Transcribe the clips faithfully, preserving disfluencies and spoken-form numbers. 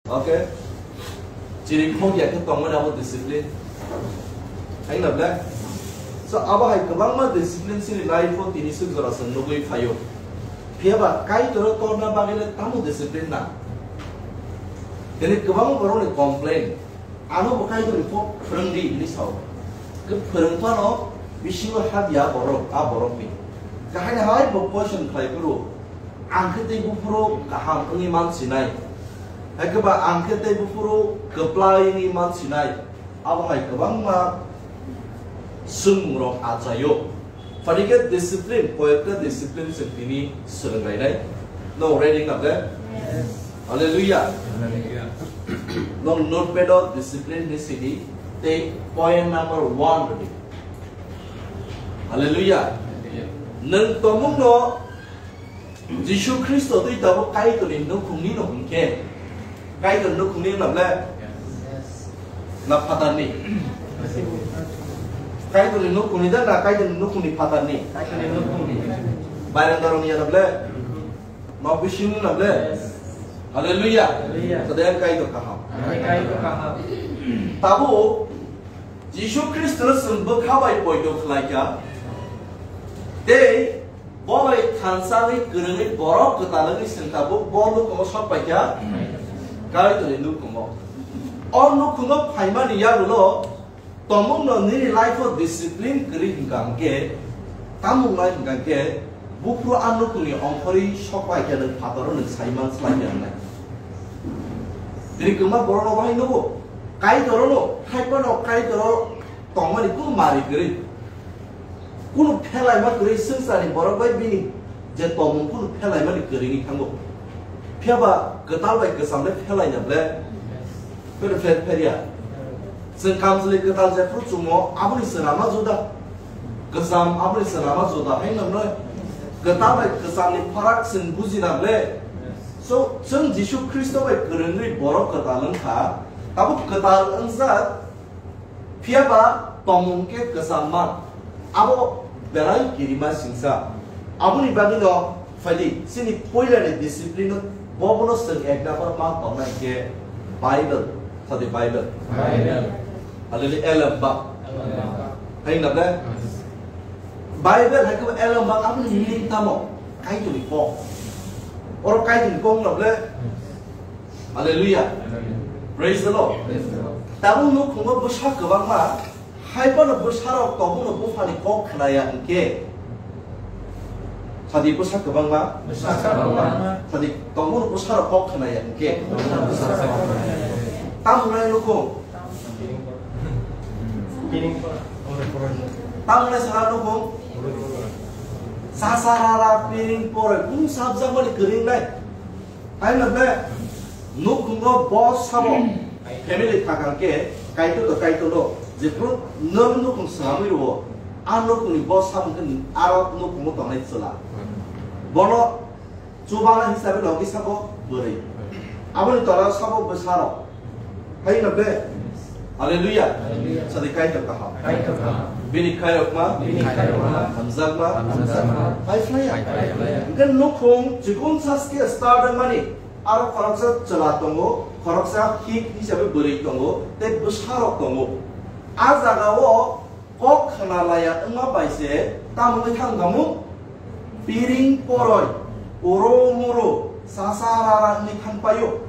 Okay? Chiri khok ya khe tongmani abo discipline. Hai na ble? So, abo hai kwbangma discipline chini life o tini swk jora chwng nugwi phaio. Phiya ba Kaitor o torna bagwi le tamo discipline na? Tini kwbangma borok ni complain. Ano bo Kaitor ni kok phwrwng di hinwi sao. Khe phwrwng phano bisingo habya borok, a borok ni. Kahai ni hai bo question khlai phuru. Ang khe tei buphuru kaham wngwi mansinai. Hai khe ba ang khe tei buphuru kwplai wngwi mansinai. Abo hai kwbangma swngmungrok achaio. Phani khe discipline, koyekta discipline chwng tini swrwng lainai. No ready na khe? Yes. Hallelujah. Hallelujah. No notepad o discipline ni sidi tei point number one rwdi. Hallelujah. Hallelujah. Nwng tongmung no Jisu Khristo twi tabuk Kaitorni nukhungni no hwnkhe, Kaitorni nukhungni wngna ble? Na phatarni? Kaitorni nukhungni da na Kaitorni nukhungni phatarni? Kaitorni nukhungni. Bairang dorong ya na ble? Nok bising wngna ble? Hallelujah. Hallelujah. Sadayang Kaitor kaham. Kaitor kaham. Tabuk Jisu Khristo no chwng bwkha bai poito khlai kha. Tei bo bai thansa wngwi kwrwngwi borok kwtal wngwi chwng tabuk bo nukhungo sok pai kha. Kaitorni nukhungo. O nukhungo phaimani yagulo tongmung no nini life o discipline kwrwi hwnkha hwnkhe, tamung lai hwnkha hwnkhe, buphuru a nukhungni ongkhorwi sok pai khe nwng phataro nwng sai man slai khe hwnai. Tini kwma borok no bahai nugo. Kaitor no, hai phano Kaitor o tongmani kunu mari kwrwi. Kunu phelaima kwrwi swngcharni borok bai bini je tongmung kunu phelaimani kwrwi wngwi thango. Phiya ba kwtal bai kwcham le phelaina ble? Phero pher pher ya. Chwng kamchwlwi kwtal jephru chungo aboni swnama juda. Kwcham aboni swnama juda hai noknoi. Kwtal bai kwchamni pharak chwng bujina ble? So, chwng Jisu Khristo bai kwrwngwi borok kwtal wngkha, tabuk kwtal wngjak, phiya ba tongmung khe kwchamma. Abo belai kirima singsa. Aboni bagwino phaidi, chini puilani discipline-o bobono chwng ek number ma tongnai khe Bible, sadi Bible. Bible. Hallelujah, elem ba. Elem ba. Hai na ble? Bible hai khe elem ba, aboni meaning tamo? Kaitorni kok. Oro Kaitorni kok na ble? Hallelujah. Praise the Lord. Praise the Lord. Tabuk nukhungo bwsa kwbangma, hai phano bwsarok tongmungno buphani kok khnaya hwnkhe. Sadi bwsa kwbangma. Bwsa kwbangma. Sadi tongmungno bwsarok kok khnaya hwnkhe. Bwsa kwbangma. Tamo nai nukhung. Tamo nai sara nukhung. Sasa rara piring poroi kunu sabjakmani kwrwng nai. Hai na be, nukhungo boss sabo, family thakang khe, Kaitor to Kaitor lo, jephru nwng nukhung swnamwi rwo, a nukhungni boss sabo khe aro nukhungo tongnai chwla. Bono chubana hisabe logi sabo bwrwi. Aboni tola sabo bwsarok. Hai na be? Hallelujah. Hallelujah. Sadi Kaitor kaham. Kaitor kaham. Bini khairokma. Bini khairokma. Hamjakma. Hamjakma. Hai phlaya. Hai phlaya. Hingke nukhung chikon saske start mani. Aro khoroksa chwla tongo, khoroksa hik hisabe bwrwi tongo, tei bwsarok tongo. A jagao kok khna laya wngma bai se tamo wngwi thang kamo? Piring poroi, oro moro, sasa rara wngwi thang paio.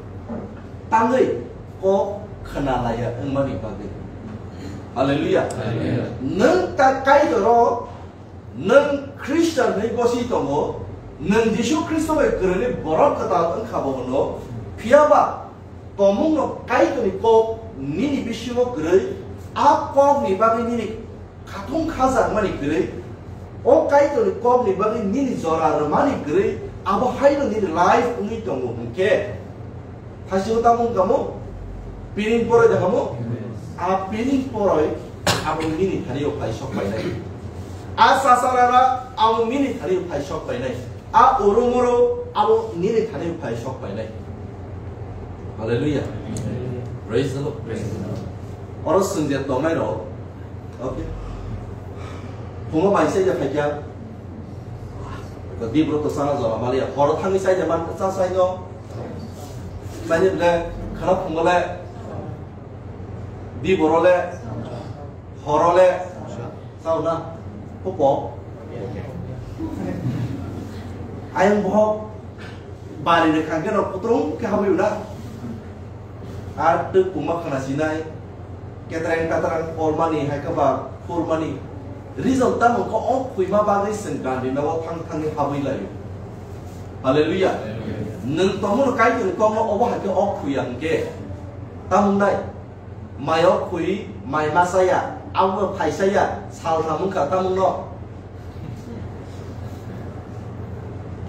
Tangwi kok khna laya wngmani bagwi. Hallelujah. Hallelujah. Nwng ta Kaitoro, nwng Christian hwnwi gosi tongo, nwng Jisu Khristo bai kwrwngwi borok kwtal wngkha bo hwno, phiya ba Tongmungno Kaitorni kok nini bisingo kwrwi, a kokni bagwi nini khatung khajakmani kwrwi, o Kaitorni kokni bagwi nini jora rwmani kwrwi, abo haino nini life wngwi tongo hwnkhe, thaisio tamo wngkha mo? Piring poroi de hamo? A piring poroi abo nini thani-o phai sok painai. A sasarara abo nini thani-o phai sok painai. A oro moro abo nini thani phai sok painai. Hallelujah. Praise the Lord. Praise the Lord. Oro swngjak tongnai rok. Okay. Phungo bai sai ja phaikya. Ko di bro to sana jora maliya. Horo thangwi sai ja man cha sai no. Mane ble Khana phungo le, biboro le, horo le, sao na, pupo. Ayang bohok bari ni khangke rok putrung ke habui na. Ar twi puma khana sinai, ketreng katrang polmani hai khe ba phurmani. Result tamo khe o khwima bagwi chwng Gandhi nogo thang thangwi habwi laio. Hallelujah. Nwng tongmano Kaitorni kokno obo hai khe o khwiya hwnkhe. Tamo wngnai? Mai o khwi, mai masa ya, abo phaisa ya, sal thamung kha tamo wngno.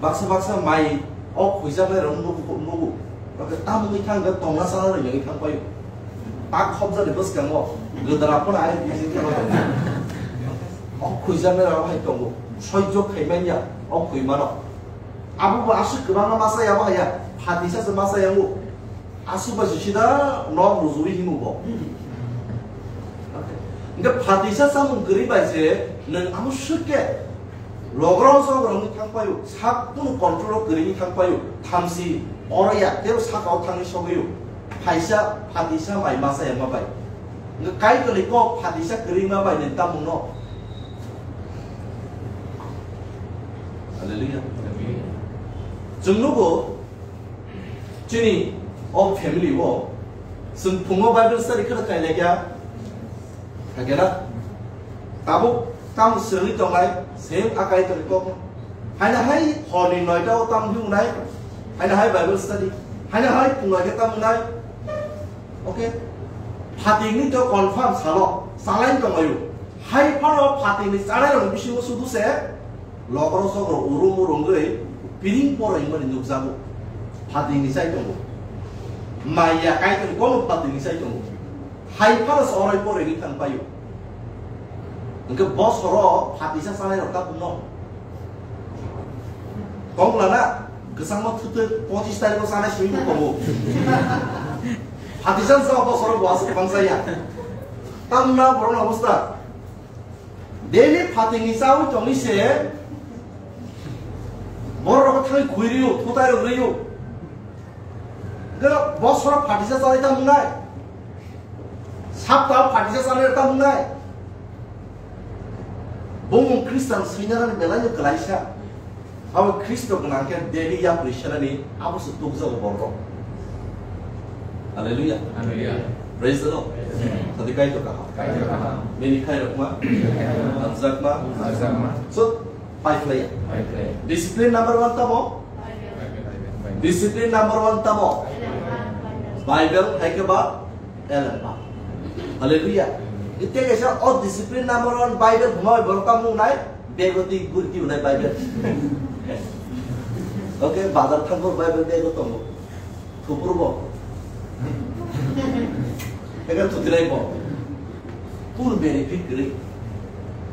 Baksa baksa mai o khwijaknai rok nugu, nugu. Oke, tamni thang khe tongna sana rok yangwi thang paio. Tak khopjani bwskango gwdra phano ayang bising khe o khwijaknai rok hai tongo. Soijo khai manya o khwimano. Abo bo aswk kwbangma masa ya, bo haya. Phatisa se masa yango. Aswk bai se sida nok rujui himo bo. Hingke phatisa samung kwrwi bai se nwng amo swk khe logrok sogrok wngwi thang paio, sak kunu control o kwrwi wngwi thang paio, thamsi oro ya tebo saka o thangwi sogwi o, phaisa phatisa bai masa ya ma bai. Hingke Kaitorni kok phatisa kwrwi ma bai nwng tamo no. Hallelujah. Chwng nugo, chini o family o, chwng phungo Bible study khe khai laikya. Khaikhe na? Tabuk tamo swrwngwi tongnai, same akai tongwi kok. Haina hai horni noita o tamo himunai. Haina hai Bible study. Haina hai phunga khe tamo nai. Okay? Phatingni to confirm salo. Salai tonglaio. Hai phano phatingni chanai rok bisingo sudu se. Lokro sokro urum urungwi piring poroi mani nukjago. Phatingni chai tongo. Maya kaitor kono phatingni chai tongo. Hai phano soroi poroi ni thang paio. Hingke bosoro phatisa chanai rok ta puno. Tongla na, kwchangma thutwk pochis tarikh o chanai simi tongo. Phatisa sa bosoro bo aswk bangsa ya. Tamna borok obostha. Daily phatingni chawi tongwi se borok rok thangwi khwi rw-o, thutai rok rw-o. Hwnkhe bosoro phatisa chawai tamo wngnai? Saptao phatisa chawai tamo wngnai? Bumung Khristan swinani belai no kwlaisa. Abo Khristo gwnang khe daily yapri senani abo se tukjago borok. Hallelujah. Hallelujah. Praise the Lord. Amen. Sadi Kaitor kaham. Kaitor kaham. Bini khairokma. Khairokma. Hamjakma. Hamjakma. So, pai khlaiya. Pai khlaiya. Discipline number one tamo? Bible. Discipline number one tamo? Bible. Bible, hai khe ba? Elem ba. Hallelujah. Ite kaisa o discipline number one Bible hwnwi borok tamo wngnai? Bego twi guri twi wngnai Bible. Okay, bazar thangkhe Bible bego tongo. Thupur bo. Ega thutilai bo. Kunu benefit kwrwi.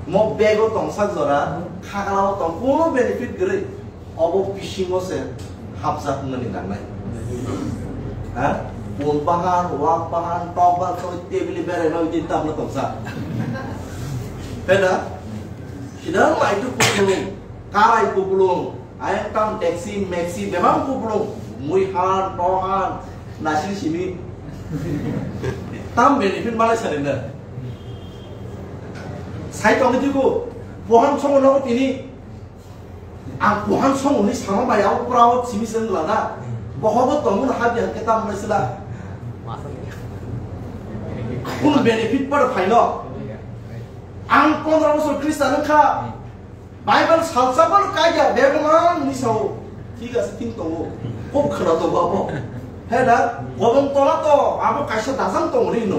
Mo bego tongsak jora, khagalao tong, kunu benefit kwrwi. Obo bisingo se hapjak mani nangnai. Ha? Pun bahan, wak bahan, tok bahan, soi tebili berai noi din tamno tongsa. Pena? Kidang maitu kupulung, karai kupulung, ayang tam taxi, maxi, bebang kupulung, mui han, tok han, nasing simi. Tam benefit malai sarinda. Sai tong itu ko, pohon songo nogo tini. Ang kuhan song hwnwi sama bai, abo pura o simi se wngla na. Bohobo tongmani habya hwnkhe tamo nai sila. Kunu benefit bar phaino. Ang pondro bosor Khristan wngkha. Bible salsa bar kaiya, beboma hwnwi sao. Thik ase, thik tongo. Kok khwna tongo abo. He da, gobong tola to, abo kaisa dajang tongo ri no.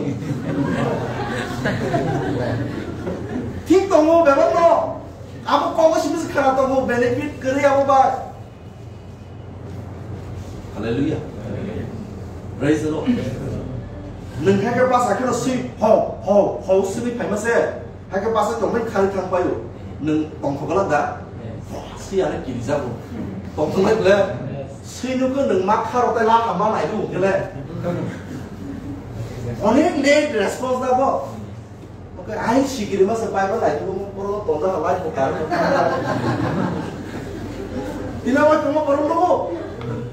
Thik tongo, bebak no. Abo kogo simi se khwna tongo, benefit kwrwi abo bai. Hallelujah. Praise the Lord. Nwng kha khe basa kheno swi ho, ho, ho swi phaima se. Hai khe basa tongbai khari thang paio. Nwng tongthok glak da? Swi ano kiri jago. Tongthok bai ble. Swi nukhe nwng ma kharo tai la ma nai nung khe le. Onek late response da bo. Oke, ai sikiri masa Bible lai tu mo poro tonda halai ko kar. Ina wa tuma poro mo.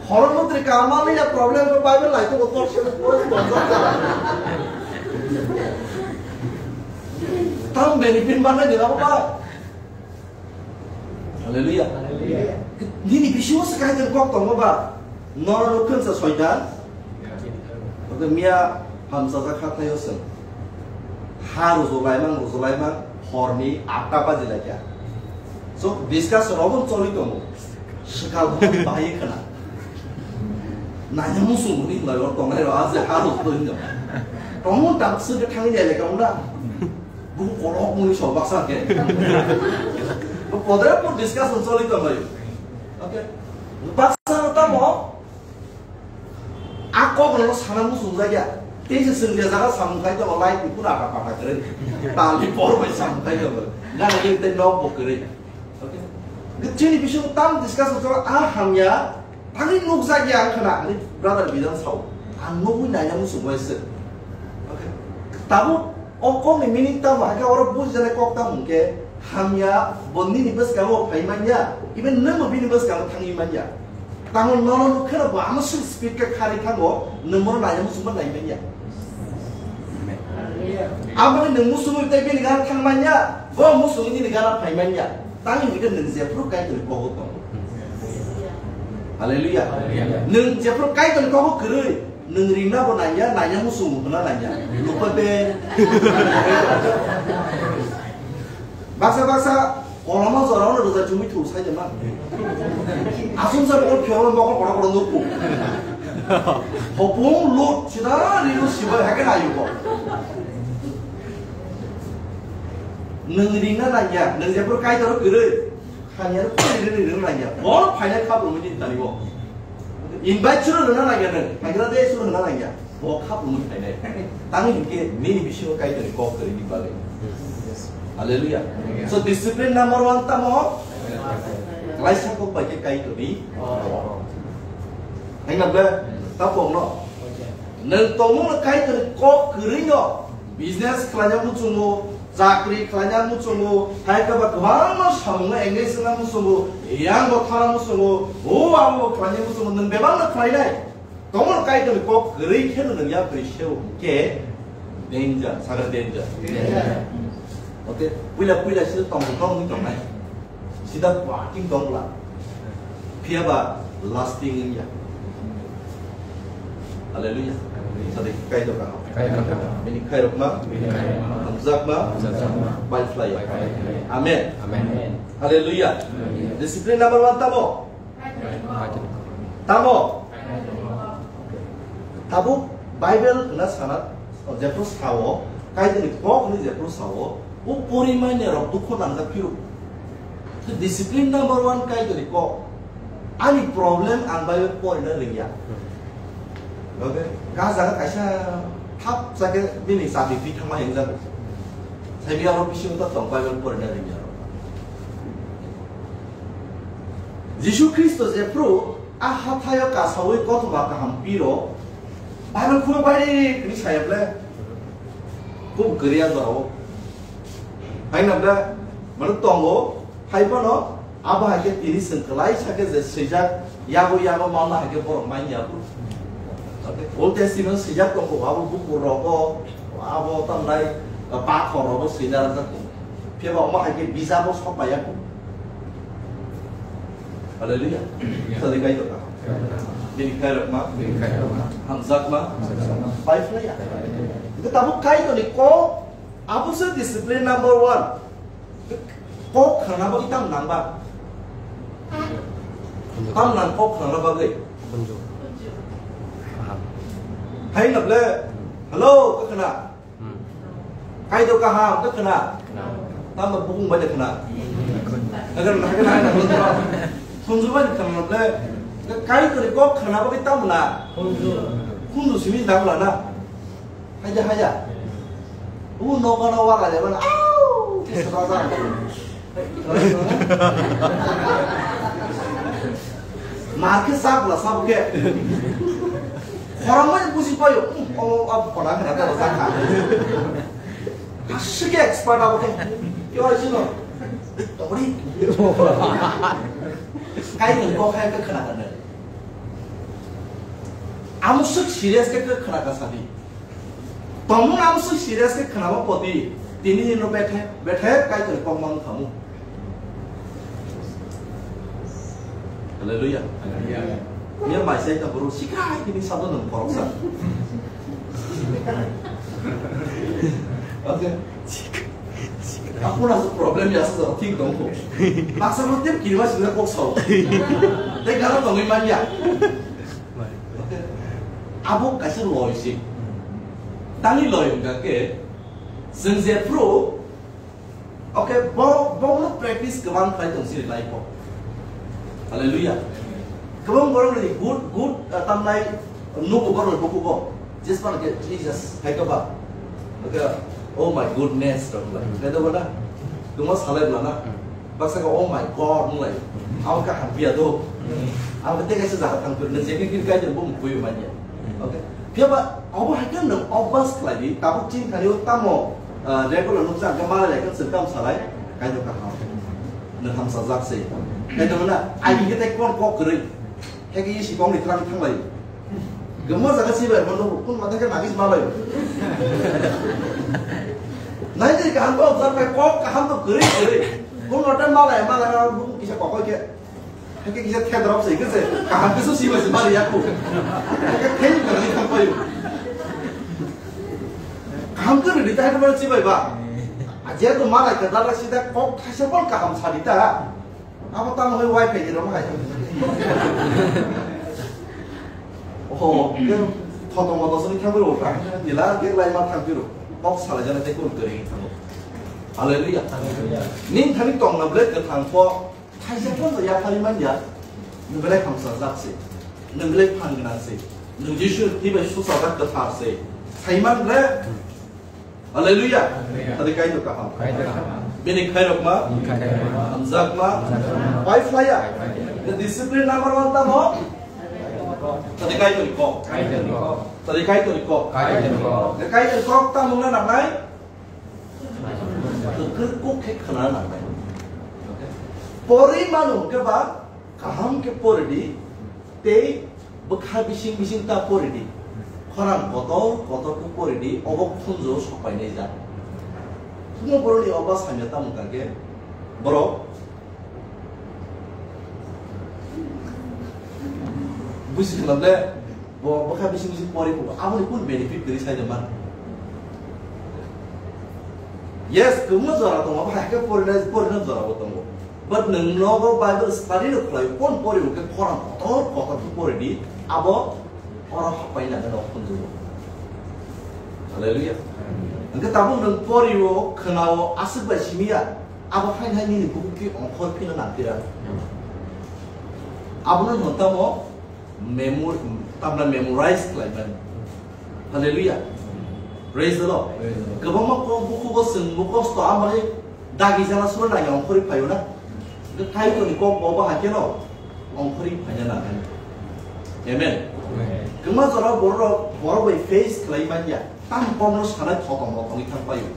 Hormotri kamal ni problem ko Bible lai to ko. Tam benefit mana ni apa? Haleluya. Haleluya. Nini bisingo se kaitor kok tongo ba? Noro nukun sa soitan. Oke, miya hamsa jakha thayo seng. Ha rujulai mang, rujulai mang, horni atta baji laikya. So, discussion obon choli tongo. Swkal bwkhani bahai khna. Nanya musung ni lai tongnai ro, aje ha rujulai tongo. Tongo tak se thangni lai ka unda. Bung kolok muni sok baksa ke. Podre pun discussion choli tongo. Oke. Baksa tamo. A kok rok sana muchung jakya. Tei se chwng je jaga samung khai tongo, light ni pura apa apa kwrwi. Tali por bai samung khai tongo. Gana ye tei nok bo kwrwi. Okay. Chini bisingo tam discussion cholo, a hamya. Tangwi nuk jakya ang khana, ani brother Bidan sao. Ang nugwi naina muchung bai se. Okay. Tabuk O kokni meaning tamo hai khe oro bujijaknai kok tamo hwnkhe hamya bo nini bwskango phai manya, even nwngbo bini bwskango thangwi manya. Tamo nono nukhe no bo ama song speed khe kharwi thango, nwng bono naina muchungma nai manya. Aboni nwng muchungwi tei bini gana thang manya, bo muchungwi nini gana phai manya. Tangwi hwnkhe nwng jephru Kaitorni kogo tongo. Hallelujah. Hallelujah. Nwng jephru Kaitorni kogo kwrwi, nwng ringna bo nangya, nangya muchung bo hwnna nangya. Lukpa be. Baksa baksa koloma jora ono rwja chumui thu sai de ma. Asung sa bokol phiyok bokol kotor kotor nukku. Hopung lut sida rilu sibai hake nayu ko. Nwng ringna nangya, nwng jephru Kaitor kwrwi. Hamya rok phai rwni rwna nangya. Bo phainai kha bwrwngni tani bo. Invite suru rwna nangya nwng. Hagra de suru rwna nangya. Bo kha bwrwngni phainai. Tangwi hinkhe nini bisingo Kaitorni kok kwrwini bagwi. Hallelujah. So discipline number one tamo. Klaisa kok bai khe Kaitorni. Haina ble tapongno. Nwng tongmungno Kaitorni kok kwrwino. Business khlaina muchungo, chakri khlaina muchungo, hai khe ba kwbangma samungno engage wngna muchungo, yang bo thana muchungo, o abo bo khlaina muchungo, nwng bebakno khlainai. Tongmung Kaitorni kok kwrwi kheno nwng yapri seo hwnkhe danger, sakha danger. Danger. Okay, puila puila sida tongmung tongmung tongnai. Sida kuating tong bla. Phiya ba lasting wngya. Hallelujah. Sadi Kaitor kaham. Kaitor kaham. Bini khairokma. Bini khairokma. Hamjakma. Hamjakma. Bai phlaiya. Bai phlaiya. Amen. Amen. Hallelujah. Hallelujah. Discipline number one tamo? Kaitor. Tamo? Kaitor. Tabuk Bible hwnna sana, jephru sao, Kaitorni kok hwnwi jephru sao, o porimanya rok dukho nangjak phiro. Discipline number one Kaitorni kok. Ani problem ang Bible porina rwngya. Okay? Ka jaga kaisa thap chakhe bini chati twi thangma hingjak. Saimi aro bisingo ta tong Bible porina rwngya. Jisu Khristo jephru a hathaio kasaui kothoma kaham piro, Bible khuluk bai di hwnwi saya ble. Kub kwrwi a jorao. Haina ble, mane tongo, hai phano, abo hai khe tini chwng kwlai sa khe je swijak, yago yago manna hai khe borok manya bo. Old Testament swijak tongo, abo bukur rogo, abo tamnai, pakhor rogo swina rwjak tongo. Phiya ba omo hai khe bijabo sok pai ya kho. Hallelujah. Hallelujah. Sadi Kaitor ka. Bini khairokma. Bini khairokma. Hamjakma. Hamjakma. Bai phlaiya. Itu tabuk Kaitorni kok, abo se discipline number one. Kok khana bagwi tam nang ba? Tam nang kok khana bagwi? Hai na ble. Hello, kok khana? Hmm. Kaitor kaham, kok khana? Khana. Tamo bukung bai khana? Khana. Agar na khana na khana. Khunju bai khana ble. Kaitor kok khana bagwi tam na? Khunju. Khunju simi dang la na. Haja haja. U nogo no wala le bana. Au! Kisa raja. Mar khe sak la sak khe. Khorang mai buji payo. O ab khorang na ta sak kha. Asike expert abo khe. Kyo ai sino. Tobri. Kai ni ko khai ka khana kana. Amo swk serious khe khna ka sadi. Tongmung amo swk serious khe khna ma poti. Tini hino bethe, bethe Kaitor kok mang khamu. Hallelujah. Hallelujah. Niya mai sai ta bro sikai kini sabo nang korok sa. Okay. Aku rasa problem ya sa thik dong ko. Paksa mo tem kiri mas na kok sa. Te garo tong man ya. Okay. Abo kaisa loi si. Tani loi hwnkha khe, chwng jephru, okay, bo, bo no practice kwbang khlai tong sini life o. Hallelujah. Kwbang borok ni good, good, uh, tamnai nugo borok ni bukugo. Just man ke Jesus, hai ka ba. Okay. Oh my goodness, rok lai. Kaido ba na? Tuma salai bla na? Baksa ka, "Oh my God," nung lai. Abo ka hampiya do. Abo tei kaisa jaga thang phir, nung jekni kir kai bo mukhui manya. Okay. Phiya ba, abo hai khe nung obvas khlai di, tabuk chini thani o tamo, ah, regular nuksa ang khe malai lai khe chwng kam salai, kai do ka ham. Nung hamsa jak se. Kai do na, ai khe tei kon kok kwrwi. Hai khe si kong ni thrang thang lai. Gumma jaga si bai, mano kun mata khe nagis malai. Nai dei kaham kok jak bai kok kaham to kwrwi kwrwi. Kun mata malai, malai, malai, kun kisa kokoi khe. Hake kisa thedrop se, kisa kaham kisa si bai se mari yaku. Hake theng kari thang payu. Kaham khe ridi ta hai si bai ba. Aja to malai ka dala sida kok thaisa pon kaham sadi ta. Abo tamo hai wifi ni rom hai. Oh, ke photo moto sini thang biro ka. Nila ke lai ma thang biro. Kok sala jana te kun kari thang. Hallelujah. Ning thani tong na ble ke thang po. Thaisa pon ya phari man ya. Nung belai khamsa jak se. Nung belai phan gwnang se. Nung Jisu ni bai susa jak kwthar se. Saiman le. Hallelujah. Hallelujah. Tadi Kaitor kaham. Kaitor kaham. Bini khairokma. Bini khairokma. Hamjakma. Hamjakma. Pai phlaya. Pai phlaya. The discipline number one tamo. Tadi Kaitor kok. Kaitor kok. Tadi Kaitor kok. Kaitor kok. The Kaitor kok tamo na nangnai. Kwkrwi kok khe khna nangnai. Okay. Pori manu ke ba kaham ke pori di. Tei bwkha bising bising ta pori di. Khorang kotor kotor khe pori di, obo khunju sopainai jak. Kuno boroni oba samya tamo kha khe borok buji khna le bo bwkha bising bising pori bo aboni kun benefit kwrwi sai man. Yes, kwbangma jora tongo, abo hai khe porina, porina jora bo tongo. But nwng nogo Bible study rok khlai, kon pori hwnkhe khorang kotor kotor khe pori di, abo oro hapai nangani o khunjugo. Hallelujah. Hwnkhe tabuk nwng pori o, khna o, aswk bai simi ya, abo hai hai nini bukhuk khe ongkhor phino nang phira. Abono nwng tamo memor-, tamna memorize khlai mani. Hallelujah. Praise the Lord. Praise the Lord. Kwbangma kok bukhugo chwng bo kosto amani dagi jana suro nai ongkhorwi phaio na. Kaitorni kok bo bahai kheno ongkhorwi phaina nangani. Amen. Amen. Kwma jora borok, borok bai face khlai manya. Tam kokno sanai thotom rok tongwi thang paio.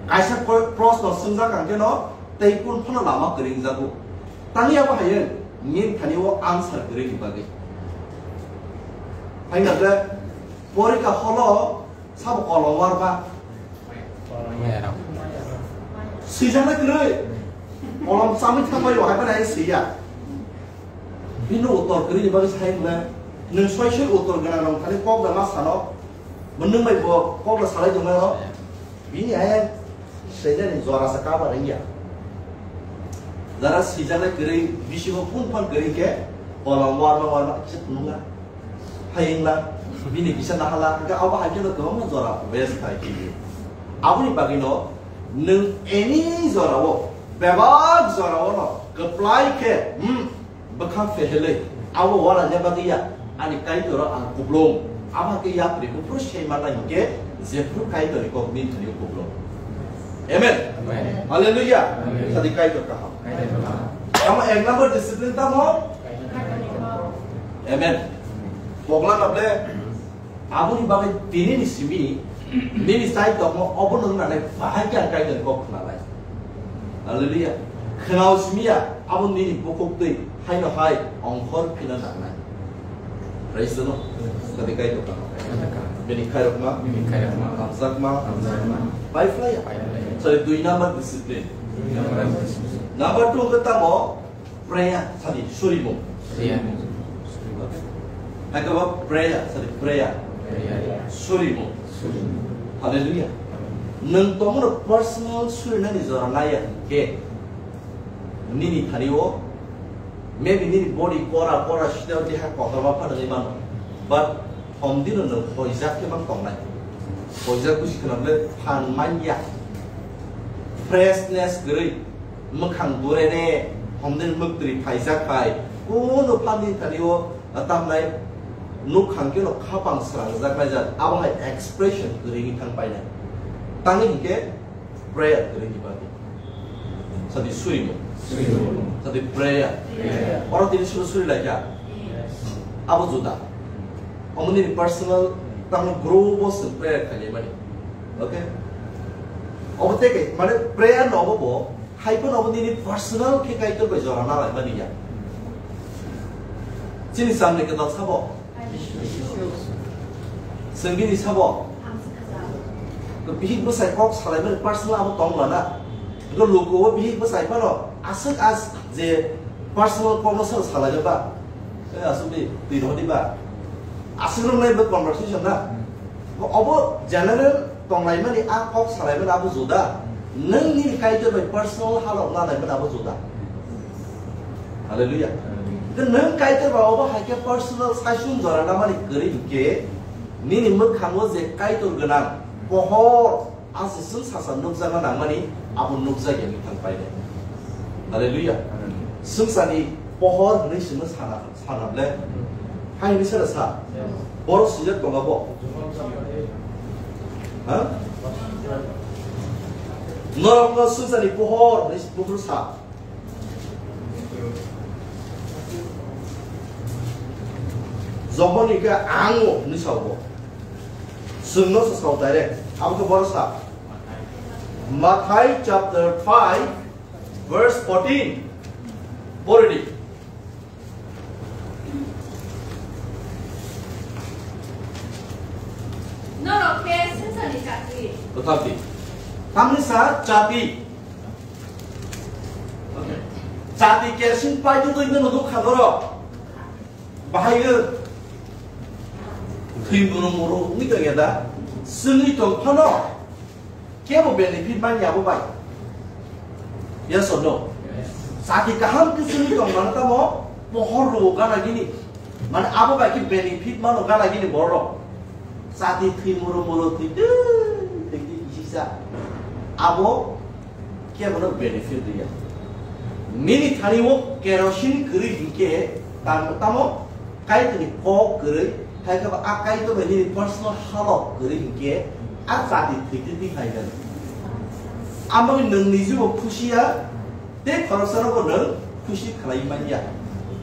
Kaisa pro-, proshno swngjak ang kheno tei kun phano lama kwrwng jago. Tani abo hai nini thani o answer kwrwini bagwi. Hai na je porika holo sabo kolom warba. Swijak na kwrwi. Kolom chamwi thangbai o hai bai swiya. Bini uttor kwrwini bagwi sai hwnle nwng soi soi uttor gwnang rok thani kok da ma sano. Bo nwng bai bo kok da salai tongmano. Bini ayang sejani jora sa kaba ringya. Jara sijale kwrwi bisingo phun phan kwrwi khe kolom warma warma kisa phunukla. Hayungla bini kisa nahala hwnkhe abo hai kheno kwbangma jora waste khai khe. Aboni bagwino nwng any jorao bebak jorao no kwplai khe, hmm, bwkha phehelwi, abo uanajak bagwi ya, ani Kaitor ang kuplung, abo khe yapri buphuru sengma nai hwnkhe, jephru Kaitorni kok nini thani kuplung. Amen. Amen. Hallelujah. Amen. Sadi Kaitor kaham. Kaitor kaham. Tamo ek number discipline tamo? Amen. Pogla nable Aboni bagwi tini ni simi nini chai tongmo obo nwng nanai bahai khe ang Kaitorni kok khna lai. Hallelujah. Khwnao simi ya abo nini bukhuk twi haino hai ongkhor phina nangnai. Praise the Lord. Sadi Kaitor kaham. Bini khairokma. Bini khairokma. Hamjakma. Hamjakma. Pai phlaiya. Pai phlaiya. Sadi dui number discipline. Dui number discipline. Number two ke tamo prayer, sadi surimung. Prayer. Hakaba prayer, sadi prayer. Prayer. Surimung. Surimung. Hallelujah. Nwng tomono personal surinani jora naiya ke. Nini thani o, maybe nini body kora, kora, sida, deha kotorma phanangwi mano. But, homdino nwng hoijak khe mang tongnai. Hoijak buji khna bole phan manya. Freshness kwrwi, mwkhang durene, homdino mwktwi phaijak phai. Kuno phan nini thani o, tamnai, nukhang khe no khapang srangjak nai jat. Abo hai expression kwrwi wngwi thang painai. Tangwi hinkhe, prayer kwrwi ni bagwi. Sadi surimung. Surimung. Sadi prayer. Prayer. Oro tini suru suri laikha. Yes. Abo juda. Omo nini personal, tamo group o se prayer khaimani. Okay? Obo teke, mane prayer no obo bo, hai phano obo nini personal khe Kaitor bai jora nalaimani ya. Chini samni kedal sabo. Chwng bini sabo? Bihik bwsai kok salaimani personal abo tong lana. Ego luku o bihik bwsai phano aswk as je personal kok no sal salai ba. Eh, aswk di, twi rw di ba. Aswk rw nai bo conversation na. Obo general tonglaimani a kok salaimani abo juda. Nwng nini Kaitor bai personal halok nalaimani abo juda. Hallelujah. Hallelujah. Nwng Kaitor bai obo hai khe personal saichung jora namani kwrwi hinkhe nini mwkhango je Kaitor gwnang pohor aswk chwng sasa nukjakna nangmani abo nukjakya wngwi thang painai. Hallelujah. Hallelujah. Swngcharni pohor hwnwi chwngno sana. Sana ble. Hai hinwi sara sa. Borok sijak tongo bo. Ha? Norok no swngcharni pohor hinwi buphuru sa. Johon ni khe ang o hinwi sa bo. Chwng no sa sao direct. Abo khe borok sa. Mathai chapter five verse fourteen. Pori di. Norok khe swngcharni chati. Kwthapdi. Tamni sa chati. Chati kerosene pai twi twi no duk kha norok. Bahai o thwi muru muru wngwi tongya da? Swngwi tong phano. Kebo benefit manya abo bai? Yes or no? Yes. Chati kaham khe chwngwi tong mano tamo pohor rwo gana gini. Mane abo bai khe benefit mano gana gini borok. Chati thwi muru muru thwi twi thwi twi isi sa. Abo kebo no benefit riya. Nini thani o kerosene kwrwi hinkhe tamo tamo Kaitorni kok kwrwi, hai khe ba a Kaitor bai nini personal halok kwrwi hinkhe, a chati thwi twi thwi hai gana. Amoni nwng niji bo khusi ya, tei khoroksa no bo nwng khusi khlai man ya.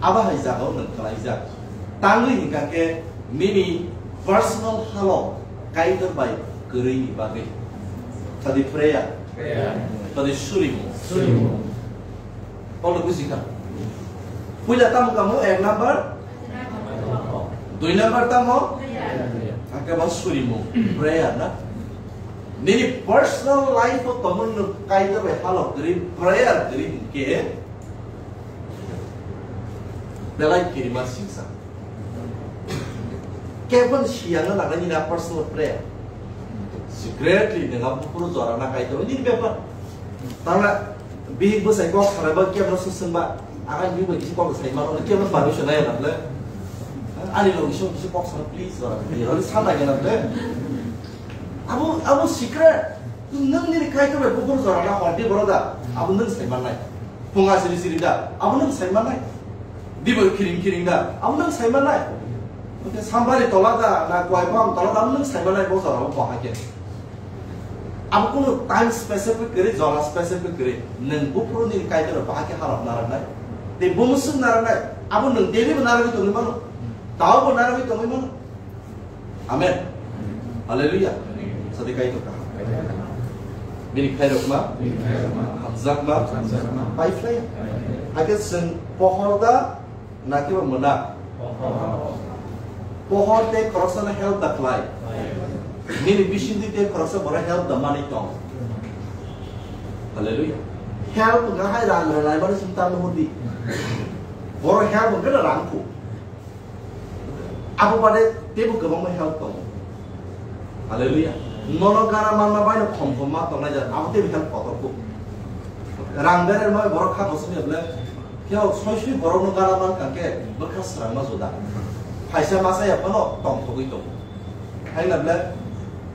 Abo hai jaga o nwng khlaijak. Tangwi hinkha khe nini personal halok Kaitor bai kwrwi ni bagwi. Sadi prayer. Prayer. Sadi surimu. Surimu. Paulo buji kha. Puila tamo kamo ek number? Dui number tamo? Hakhe ba surimu, prayer na. Nini personal life o tongmung no Kaitor bai halok kwrwi prayer kwrwi hinkhe belai kirima singsa. Kebon siyangno nangnai nini personal prayer. Secretly nwnga buphuru jora na Kaitor nini bepar. Tangla bihik bwsai kok sanai ba kebno swswng ba. Akai bihik bai kisi kok sai mano kebno permission nai na ble. Ani logi song kisi kok sana please jora. Ni roli sana gena ble. Abo abo secret. Nwng nini Kaitor bai buphuru jora na hor di boro da. Abo nwng sai mannai. Phunga siri siri da. Abo nwng sai mannai. Dibo khiring khiring da. Abo nwng sai mannai. Oke, sambari tola da na kwai bam tola da abo nwng sai mannai bo jora bo bahai khe. Abo kuno time specific kwrwi, jora specific kwrwi. Nwng buphuru nini Kaitor bai bahai khe halok narwknai. Tei bumusuk narwknai. Abo nwng daily bo narwgwi tongwi mano. Tao bo narwgwi tongwi mano. Amen. Hallelujah. Sadi Kaitor kaham. Bini khairokma, hamjakma, pai phlai. Hakhe chwng pohor da, na khe ba mwnak? Pohor tei khoroksa no help da khlai. Nini bisingtwi tei khoroksa boro help da manwi tong. Hallelujah. Help wngkha hai rang rwnai mani sing tang hudi. Boro help wngkha na rang khu. Abo bade teibo kwbangma help tongo. Hallelujah. Nono gana manma bai no khom khom ma tongnai jat, abo teibo help kotor khu. Rang bere ma borok kha bosong ya ble. Phiya soi soi borok no gana man kang ke bwkha srang ma juda. Phaisa ma saya phano tong thogwi tong. Hai na ble.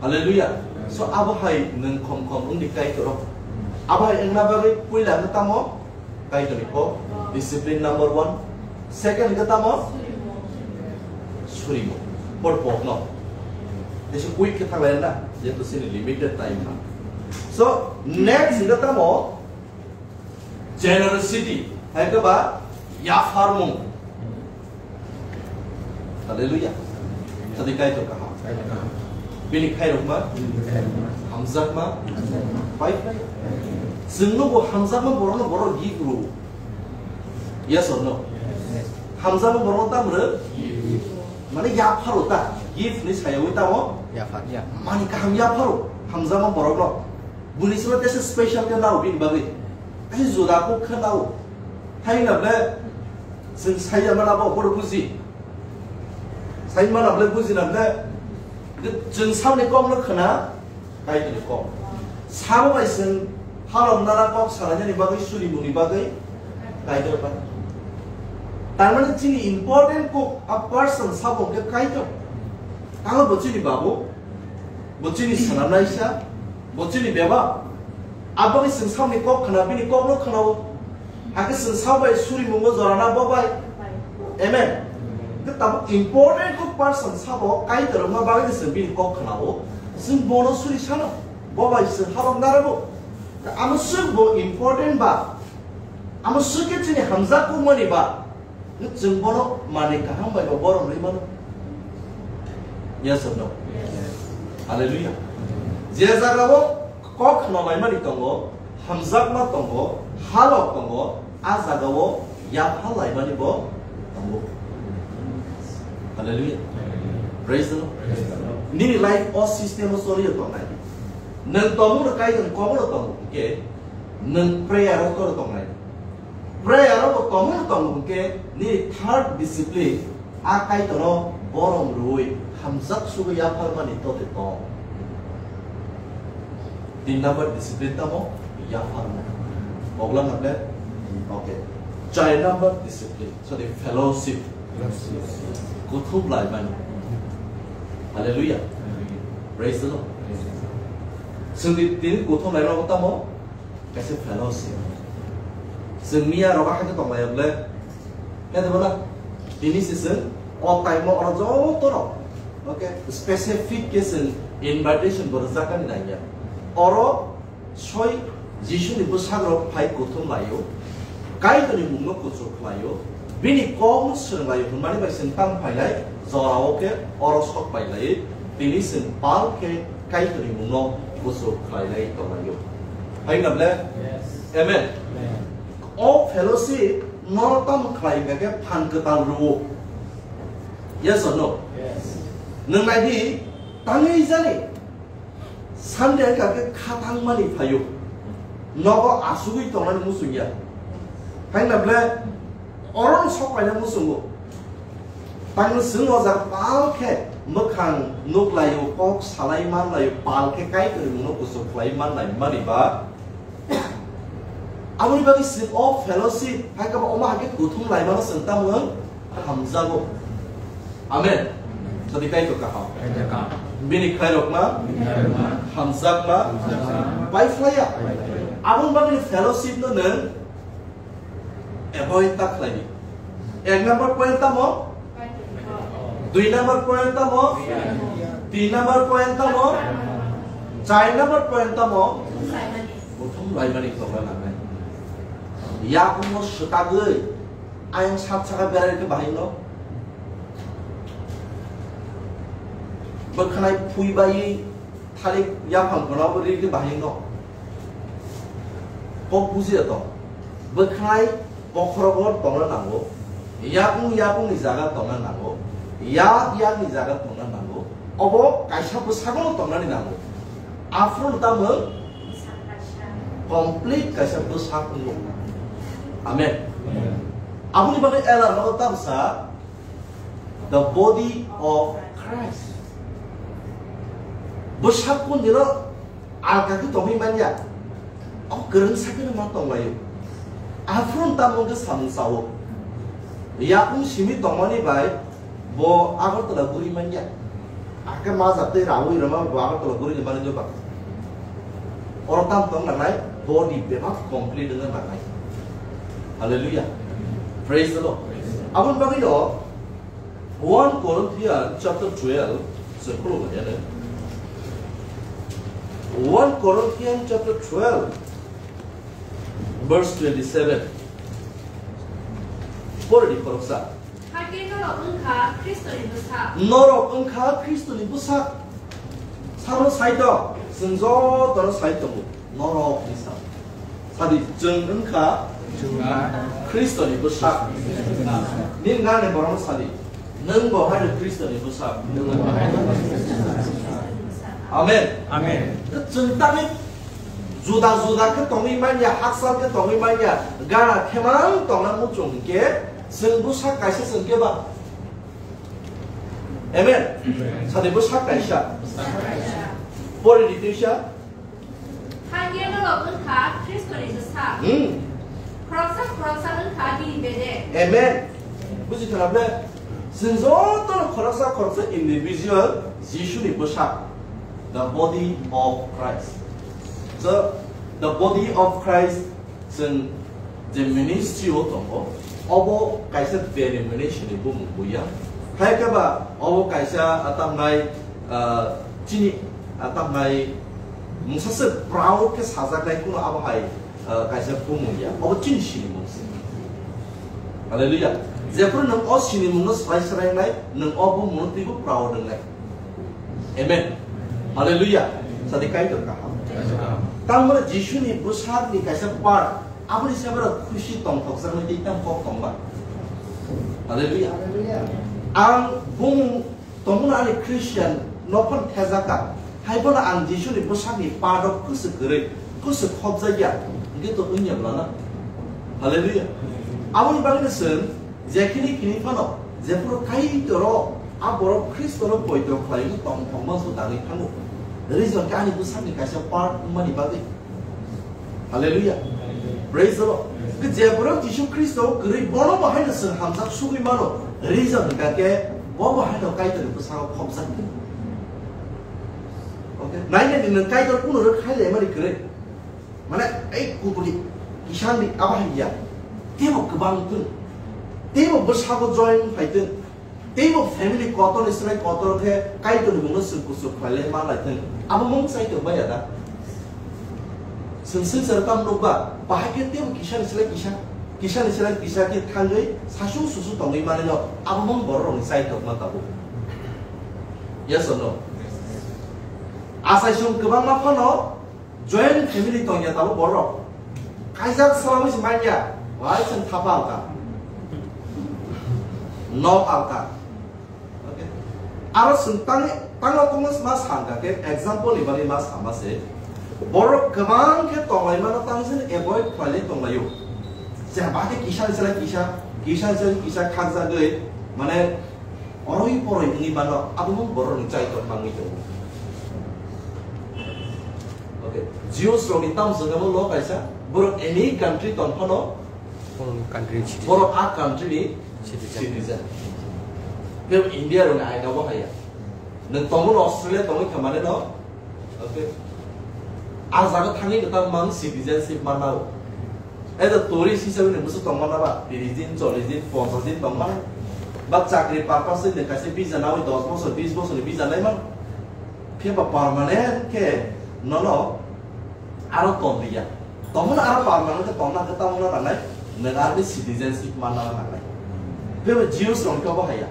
Hallelujah. So abo hai nwng khom khom wngdi Kaitor. Abo hai wngna bagwi puila no tamo Kaitorni kok, discipline number one. Second hwnkhe tamo? Surimo. Por pokno. Tei se quick khe thanglai na, jehetu chini limited time ha. So, next hwnkhe tamo? Generosity. Hai khe ba yapharmung. Hallelujah. Sadi Kaitor kaham. Bini khairokma, hamjakma, pai. Chwngno bo hamjakma borokno borok gift rw. Yes or no? Hamjakma borokno tam rw? Mane yapharo ta. Gift ni sayawi tamo? Yaphar. Mani kaham yapharo. Hamjakma borokno. Buni sima tesa special khe nao bini bagwi. Tei juda kok khe nao. Hai na ble, chwng sai ya mana bo, bo buji. Sai mana ble buji na ble. Chwng samni kok no khna, Kaitorni kok. Sabo bai chwng halok nara kok salainani bagwi, surimungni bagwi, Kaitor bai. Tar mane chini important kok a person sabo khe Kaitor. Tamo bo chini babu. Bo chini swnamnaisa, bo chini bebak. Aboni chwng samni kok khna, bini kokno khna-o. Hakhe chwng sa bai surimungo jorana bo bai. Amen. Khe tabuk important kok person sabo Kaitor wngma bagwi chwng bini kok khna-o. Chwng bono suri sano, bo bai chwng habak narago. Amo swk bo important ba. Amo swk khe chini hamjak kokmani ba. Chwng bono manwi kaham bai bo borom rwi mano. Yes or no? Hallelujah. Je jagao kok khna laimani tongo, hamjakma tongo, halok tongo, a jagao yapha laimani bo tongo. Hallelujah. Praise the Lord. Nini life o system o choliyo tongnai. Nwng tongmungno Kaitor kokno tongo hwnkhe nwng prayer o koro tongnai. Prayer o bo tongmung tong hwnkhe nini third discipline, a Kaitorno borom rwui hamjak sugwi yapharmani tote tong. Tin number discipline tamo? Yapharmung. Bogla naple? Okay. Char number discipline, sorry, fellowship. Kuthum laimani. Hallelujah. Praise the Lord. Chwngni tini kuthum laimani tamo? Kaisa fellowship. Chwng miya rogo hai khe tong lai ble. Khe de bana. Tini se chwng o time o oro joto rok. Okay, specific khe chwng invitation bo rwjak ani nangya. Oro soi Jisuni bwsarok phai kuthum laio. Kaitorni mungno kuchuk khlaio. Bini kokno swrwng laio hwnmani bai chwng tang phailai, jorao khe oro sok pailai, tini chwng pal khe Kaitorni mungno kuchuk khlailai tonglaio. Hai na ble? Yes. Amen. Amen. O fellowship no tam khlai hwnkha khe phan kwtal rwo. Yes or no? Yes. Nwng nai di, tangwi jani. Sunday wngkha khe khatang mani phaio. Nogo asugwi tongnani muchung ya. Hai na ble oro no sok paina muchungo. Tangno chwng o jaga pal khe mwkhang nuk laio, kok salai man laio, pal khe Kaitorni mungno kuchuk khlai man lai mani ba. Aboni bagwi chwng o fellowship hai khe omo hai khe kuthum laimano chwng tamo wng hamjago. Amen. Sadi Kaitor kaham. Bini khairokma, hamjakma, pai phlaiya. Aboni bagwi fellowship no nwng avoid ta khlai di. Ek number point tamo? Dui number point tamo? Tin number point tamo? Char number point tamo? Kuthum laimani tongna nangnai. Yakungo swkagwi ayang sat saka berai khe bahai no. Bwkhanai phui bai thalik yaphang kono bo ri khe bahai no. Kok bujiya to. Bwkhanai bokhorogo tongna nango. Yakung yakungni jaga tongna nango. Yak yakni jaga tongna nango. Obo kaisa bwsakno tongnani nango. Aphuru tamo complete kaisa bwsak wngo. Amen. Aboni bagwi L R no tamsa the body of Christ. Bwsak kundino alka khe tongwi manya. O kwrwng sakhe ma tonglaio. Aphuru tamo khe samung sao. Yakung simi tongmani bai bo Agartala guri manya. Ake ma jatwi rawi rama bo Agartala guri ni mani joba. Oro tam tong nangnai, body bebak complete wngna nangnai. Hallelujah. Praise the Lord. Aboni bagwi no one Corinthians chapter twelve, se khulumani ane. One Corinthians chapter twelve, verse twenty-seven. Pori di khoroksa. Hakhe norok wngkha Khristoni bwsak. Norok wngkha Khristoni bwsak. Sabo sai tong, chwng jotono sai tongo. Norok ni sa. Sadi, chwng wngkha Khristoni bwsak. Nini nani borokno sadi. Nwng bo haino Khristoni bwsak. Amen. Amen. Chwng tangwi juda juda khe tongwi manya, haksal khe tongwi manya, gana khemang tongna muchung hinkhe chwng bwsak kaisa chwng khe ba. Amen. Sadi bwsak kaisa. Pori di tisa. Hakhe norok wngkha Khristoni bwsak. Hmm. Khoroksa khoroksa wngkha bini bedek. Amen. Buji thana ble? Chwng jotono khoroksa khoroksa individual Jisuni bwsak. The body of Christ. So, the body of Christ, chwng je ministry o tongo, obo kaisa denomination ni bumung buya. Hai khe ba obo kaisa atamnai, ah, chini atamnai mungsa se proud khe sajaknai kuno abo hai, ah, kaisa bumung ya. Obo chini sinimung se. Hallelujah. Jephru nwng o sinimungno swlai swlai wngnai, nwng o bumungno twibo proud wngnai. Amen. Hallelujah. Sadi Kaitor kaham. Tangmani Jisuni bwsakni kaisa part, aboni se borok khusi tongthokjaknai tei tamo kok tongma. Hallelujah. Ang bumung tongmani ani Christian nophano thejaka. Hai bono ang Jisuni bwsakni part o kwswk kwrwi, kwswk khopjakya. Hwnkhe to wngya bwlana. Hallelujah. Aboni bagwino chwng Jekhini khini phano, jephuru Kaitoro a borok Khristono poito khlaigwi tong thokma jotagwi thango. Reason khe ani bwsakni kaisa part wngmani bagwi. Hallelujah. Praise the Lord. Khe je borok Jisu Khristo kwrwi bono bo haino chwng hamjak sugwi mano. Reason hwnkha khe bo bo haino Kaitorni bwskango khopjak. Okay? Nainani nwng Kaitor kuno rwk khailai mani kwrwi. Mane, ei kubuni kisa ni abo hai ya. Tebo kwbang thung. Tebo bwsabo join phai thung. Tebo family kotor ni srai kotor khe Kaitor ni mungno suk kusuk khlai ma lai thung. Abo mung chai tong baya da. Sung sung sar tam nuk ba. Bahai khe tebo kisa ni srai kisa. Kisa ni srai kisa khe thangwi sasu susu tongwi mani no. Abo mung borok rok ni chai tong ma tabuk. Yes or no? Asai sung kwbang ma phano. Joint family tongya tabuk borok. Kaijak salami se manya. Wai chwng thapa alka. Nok alka. Okay. Aro chwng tang, tango tongo ma sangka khe example ni bagwi ma sama se. Borok kwbang khe tonglai mano tang se avoid khlailai tonglaio. Jeba khe kisa ni sala kisa, kisa ni sala kisa khakjagwi mane Oroi poroi wngwi mano, abo mung borok ni chai tong mangwi tongo. Okay, Jews rok ni tam jwngamo lo kaisa, borok any country tong phano, Borok ni country ni citizen. Borok a country ni Citizen. Citizen. Kebo India rok ni aina bo haya. Nwng tongo no Australia tongwi kha mane no, Okay. A jaga thangwi kwtal mang citizenship manna o. As a tourist hisabe ni bwswk tong manna ba, tiris din, chollish din, ponchash din tong manna. Ba chakri purpose ni kaisa visa nawi dos bosor, bis bosor ni visa nai man. Phiya ba permanent khe nono aro tong liya. Tongmani aro permanent khe tongna khe tamo na nangnai, nwng aroni citizenship manna nangnai. Phiya ba Jews rok khe bo haya.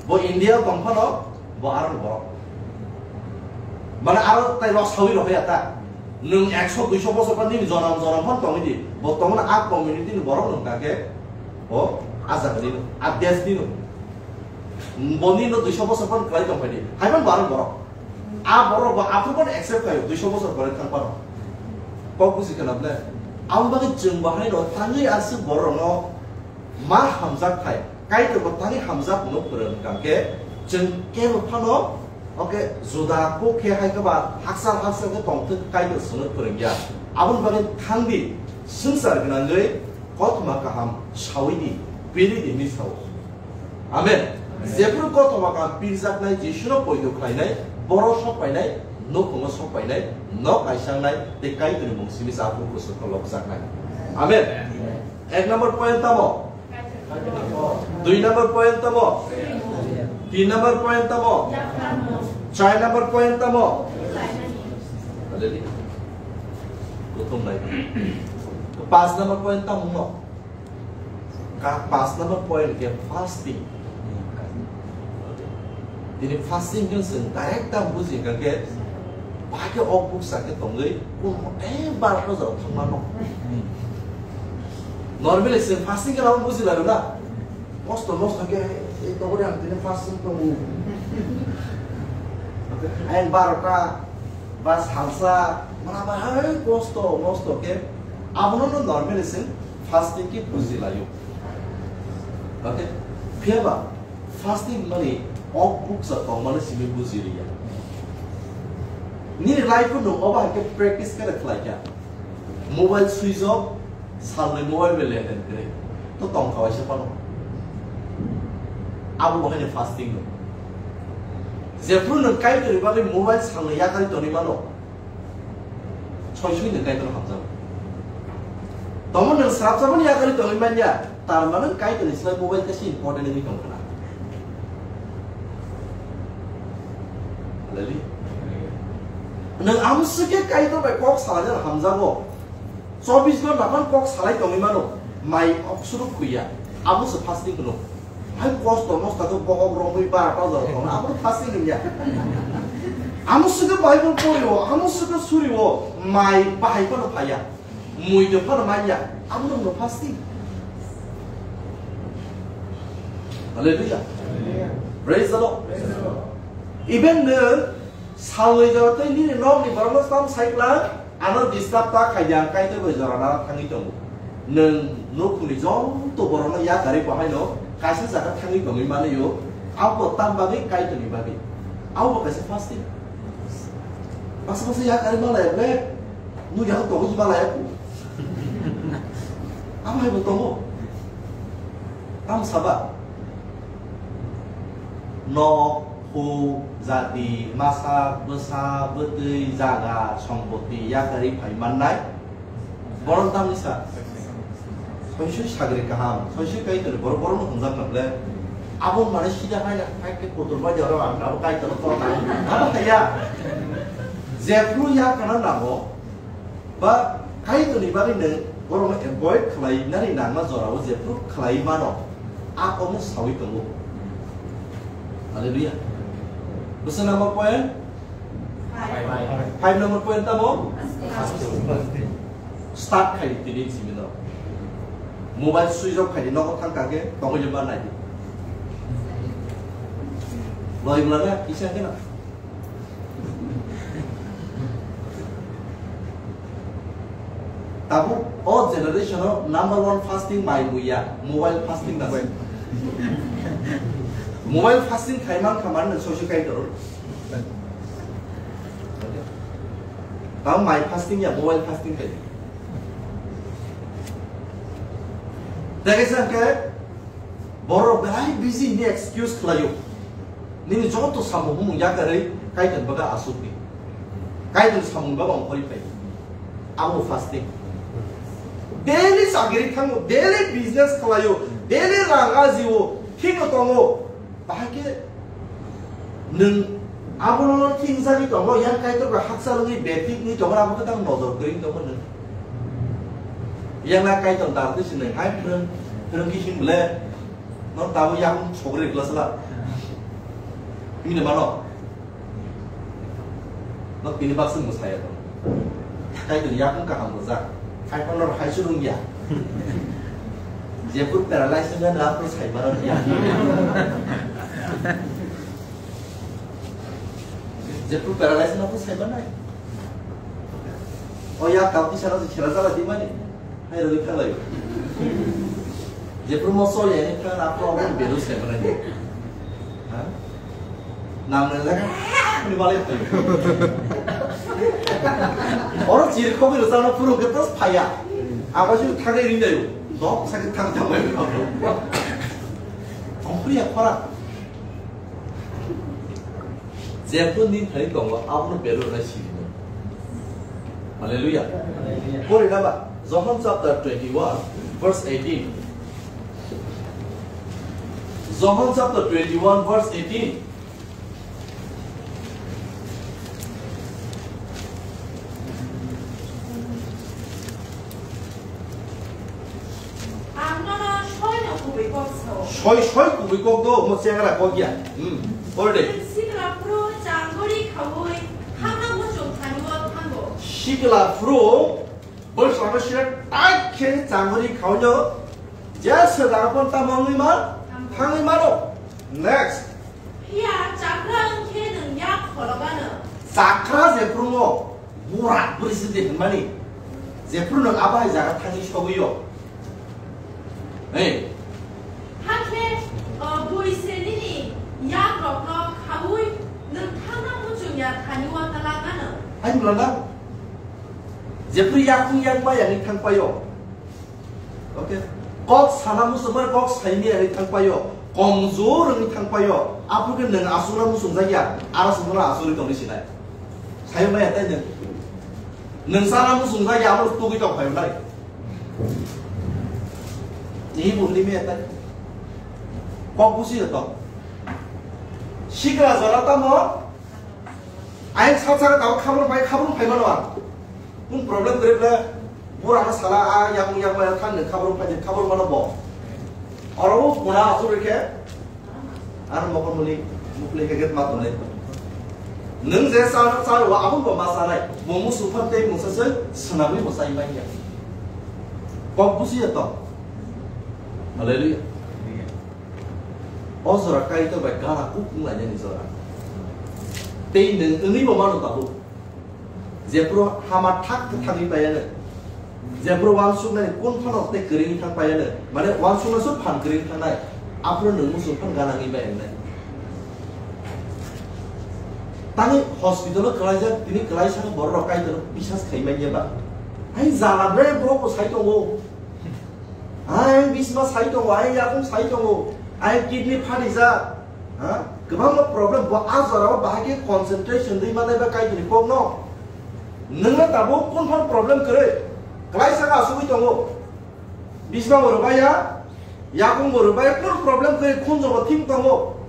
Bo India tong phano, Bo aro borok. Mane aro tai rok sawi rok ya ta. Nwng ekso duiso bosor phan nini jonom jonom phan tongwi di. Bo tongmani a community ni borok nwng kake. Bo a jaga ni, a desh ni. Boni no duiso bosor pon kwlai tong phaidi. Haiman barang borok. A borok ba aphuru pon accept khayo duiso bosor pore thang pano. Kok buji kana ble. Ang bagwi chwng bahai no thangwi aswk borok no ma hamjak thai. Kaitor bo thangwi hamjak no phwrwng kang khe chwng kebo phano oke juda kok khe hai khe ba haksal haksal khe tong thwk Kaitor swngo phwrwng ya. Aboni bagwi thangdi swngchar gwnangwi kothoma kaham sawi di, piri di hinwi sao. Amen. Jephru kothoma kaham pirjaknai, Jisuno poito khlainai, boro sok painai, nukhungo sok painai, nok kaisangnai, tei Kaitorni mung simi sa aphuru kusu kolokjaknai. Amen. Ek number point tamo? Dui number point tamo? Tin number point tamo? Char number point tamo? Already? Kutung nai. Pas number point tamo no? Ka pas number point ke fasting. Tini fasting ke se direct ta buji ka ke ba ke ok buk sa ke tongwi kun mo e bar ko jao thang mano. Normally se fasting ke lam buji la na. Mosto mosto ke e to ori ang tini fasting to mu. Ain barota ba salsa mana ba hai mosto mosto ke abono no normally se fasting ke buji layo. Okay? Phiya ba fasting mani ok buksa tongmani simi buji riya. Nini life no oba ke practice kare khlai kya. Mobile switch off, salnwi mobile bai lenden kre. To tong kawai se pano. Abo bo haino fasting no. Jephru no kai kari bagwi mobile salnwi yakari toni mano. Soi soi nwng Kaitor hamjak. Tamo nwng srapsa mani yakari tongwi manya, tar mano Kaitorni slai mobile kaisa important wngwi tong khna. Hallelujah. Nwng amswk khe Kaitor bai kok salai hamjago. Chobbish ghonta phano kok salai tongwi mano. Mai oksuru khuya. Abo se fasting hwno. Hai kosto mosto khe bohok romwi bara ta jora tongna, abo fasting wngya. Amo swkhe Bible porio, amo swkhe surio, mai bahai phano phaiya, mui de phano manya, amo no fasting. Hallelujah. Praise the Lord. Even the salnwi jora tei nini nokni borokno sam saikla, ano disturb ta khaidi ang Kaitor bai jora nana thangwi tongo. Nwng nukhungni joto borokno yakarwi bo haino kaisa jaga thangwi tongwi manwi o, abo tam bagwi Kaitorni bagwi. Abo bo kaisa fasting. Baksa baksa yakarwi malaya ble, nukya khe tongwi malaya kho. Abo hai bo tongo. Tamo saba? Nok, huk, jati, masa, bwsa, bwtwi, jaga, sompoti yakarwi phai mannai. Borom tamni sa? Soisoi sagri kaham, soisoi Kaitorni borok, borokno hwnjak na ble. Abo mane sida hai na, hai khe kotor bai jora ang abo Kaitorno tong nai. Abo haya. Jephru yakana nango, ba Kaitorni bagwi nwng borokno avoid khlai nani nangma jorao jephru khlai mano, a kokno sawi tongo. Hallelujah. Bwswk number point? Five. Five number point tamo? Start khai tini simi no. Mobile switch off khai di, nogo thang kake tongwi le ba nai di. Loi mla na kisa kena. Tabuk o generation o number one fasting mai muya, mobile fasting da. Mobile fasting khai man kha man nang soisoi kai doro. Tabuk mai fasting ya, mobile fasting kai. Tege sangke Borok belai busy hwnwi excuse khlaio. Nini joto samung humung yakarwi Kaitor baga asukdi. Kaitor samung baga ongkhorwi phai. Abo fasting. Daily chakri thango, daily business khlaio, daily rang ajio, thikno tongo. Bahai khe Nwng abono thingjagwi tongo, yang Kaitor bai hakchal wngwi bethik wngwi tongo, abo khe tamo nojor kwrwi tongo nwng. Yang na Kaitor dar twi se nwng hai phrwng, phrwng khe him ble, no tabo yang sogri glass la. Himni mano. No tini baksa mwsaya to. Kaitor yakung kaham rwjak. Kaitor no hai se rwngya. Jephru paralyze wngya na, aphuru sai mano ya. Jephru paralyze no sai manai. O ya kau kisa no khela jala di mani. Hai roi khalai. Jephru mo so ya ni kha na ko mo belu sai manai. Ha? Nam ne la ni bale. Oro chir khobi ro sa no phuru ke tos phaya. Aba ju thagai ring dayo. Dok sa ke thang thang bai. Kompri ya khora. Jephru ni thani tongo, abono belu na sirino. Hallelujah. Hallelujah. Pori na ba, John chapter twenty-one, verse eighteen. John chapter twenty-one, verse eighteen. Ang nono soino kubui kok sao. Soi, soi kubui kok do, mo chengra kok ya. Hmm. Pori de. Sikla phuru changori khaui, hama muchung thani o thango. Sikla phuru, bwsano sira tak khe changori khaui no, je se jaga pon tamo wngwi ma, thangwi mano. Next. Phiya chakra wngkhe nwng yak khorokano. Chakra jephru ngo, bura buri se de hwnmani. Jephru nwng abo hai jaga thangwi sogwi o. Hey. Hakhe, o, bui se nini yak rokno khaui nwng thangna muchung ya thani o talagano. Hai mlana. Jephru yakung yak ma yani thangpaio. Okay. Kok sana muchungmani kok saimani ani thangpaio, komjor wngwi thangpaio, aphuru khe nwng aswkna muchungjakya, aro swngno aswk wngwi tongwi sinai. Sayo maya tai nwng. Nwng sana muchungjakya, abo tugwi tong phaimani. Ni bo hwnwi maya tai. Kok busi to. Sikla jora tamo. Ayang sa sa tamo khabor phai, khabor phai mano ang. Kung problem kwrwi ble, bura ha sala a yakung yakung ya than nwng khabor phai khabor mano bo. Oro bo muna asur khe, ar mokol muli mukli khe get ma tonle. Nwng je sa sa wa abun bo ma sanai, bo musu phan tei mungsa se swnamwi bo sai manya. Kok busi ya to. Hallelujah. O jora Kaitor bai gana kuk wng lainani jora. Tei nwng wngwi bo mano tabuk. Jephru hama thak thangwi paiya nw. Jephru wansuknani kun phano tei kwrwngwi thang paiya nw. Mane wansukna su phan kwrwngwi thangnai. Aphuru nwng muchung phan gana wngwi bai wngnai. Tani hospital o kwlaijak tini kwlaisa borok rok Kaitor bisas khai manya ba. Ai jala bre borok bo sai tongo. Ai bisma sai tongo, ai yakung sai tongo, ai kidney pharijak. Ha? Kwbangma problem bo a jora o bahai khe concentration dwi manai ba Kaitorni kok no. Nwngno tabuk kun phano problem kwrwi. Kwlaisa asugwi tongo. Bisma bo rwbaiya, yakung bo rwbaiya, kun problem kwrwi khunjo bo thim tongo.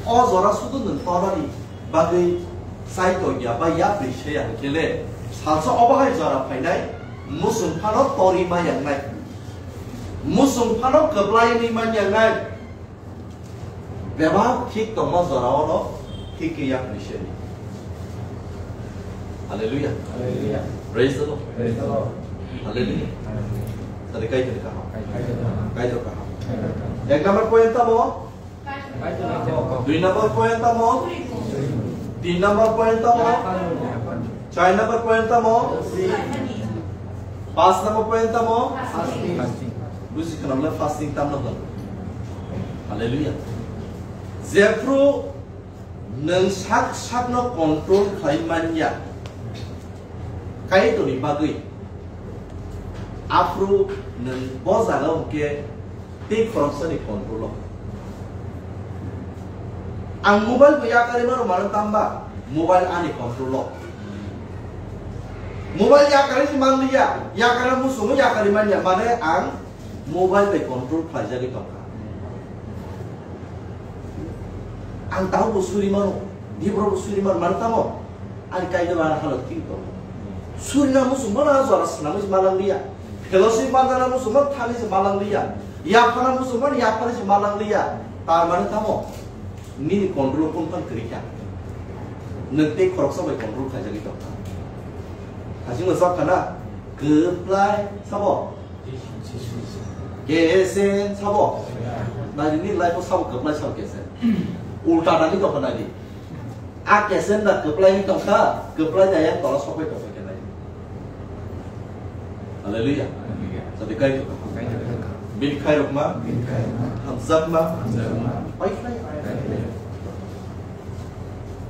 O jora sudu nwng tornani bagwi chai tongya ba yapri se ya hwnkhe le salsa obo hai jora phainai, muchung phano tori ma yangnai. Muchung phano kwplai wngwi man yangnai. Bebak thik tongma jora ono thik khe yapri se di. Hallelujah. Hallelujah. Praise the Lord. Praise the Lord. Hallelujah. Hallelujah. Tadi Kaitor kaham. Kaitor kaham. Kaitor kaham. Kaitor kaham. Ek number point tamo? Dui number point tamo? Tin number point tamo? Char number point tamo? Pas number point tamo? Fasting. Buji khana bole fasting tamno hwn. Hallelujah. Jephru nwng sak sakno control khlai manya. Kaitorni bagwi. Aphru nwng bo jaga hwnkhe tei khoroksani control o. Ang mobile bo yakarwi mano, mano tamba mobile ani control o. Mobile yakarwi se manliya, yakarna muchungo yakarwi manya, mane ang mobile bai control khlaijagwi tongkha. Ang tabukbo suri mano, diborokbo suri mano, mano tamo? Ani Kaitor ani halok thik tongo. Surina muchung mano, a jora swnamwi se malang liya. Fellowship manjana muchung mano, thani se malang liya. Yaphana muchung mano, yaphani se malang liya. Tar mane tamo? Nini control o kun phan kwrwi kha. Nwng tei khoroksa bai control khaijagwi tongkha. Hasingno sok khana, kwplai sabo? Kesen sabo? Nai nini life o sabo kwplai sabo kesen. Ulta nani tongkha nai di. A kesen da kwplai ni tongkha, kwplai da yang tola sokoi tongkha khe nai di. Hallelujah. Jadi kai tongkha. Bini khai rok ma. Hamjak ma. Pai khai.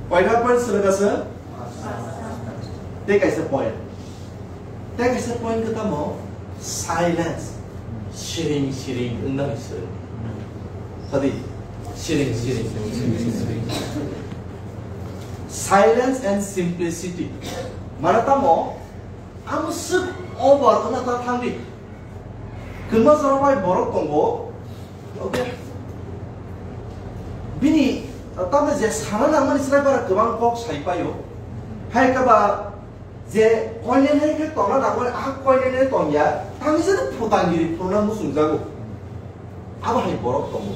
Paina point sila kasa. Tei kaisa point. Tei kaisa point khe tamo silence. Siring siring wngna ni siring. Tadi siring siring. Silence and simplicity. Mana tamo amo sik over wngna ta thangdi. Kwma jora bai borok tongo. Okay. Bini tamo je sana nangmani srai bara kwbang kok sai paio. Hai kaba je koinene khe tongna nangmani, ah, koinene tongya, tangni jani phutangiri phunukna muchungjago. Abo hai borok tongo.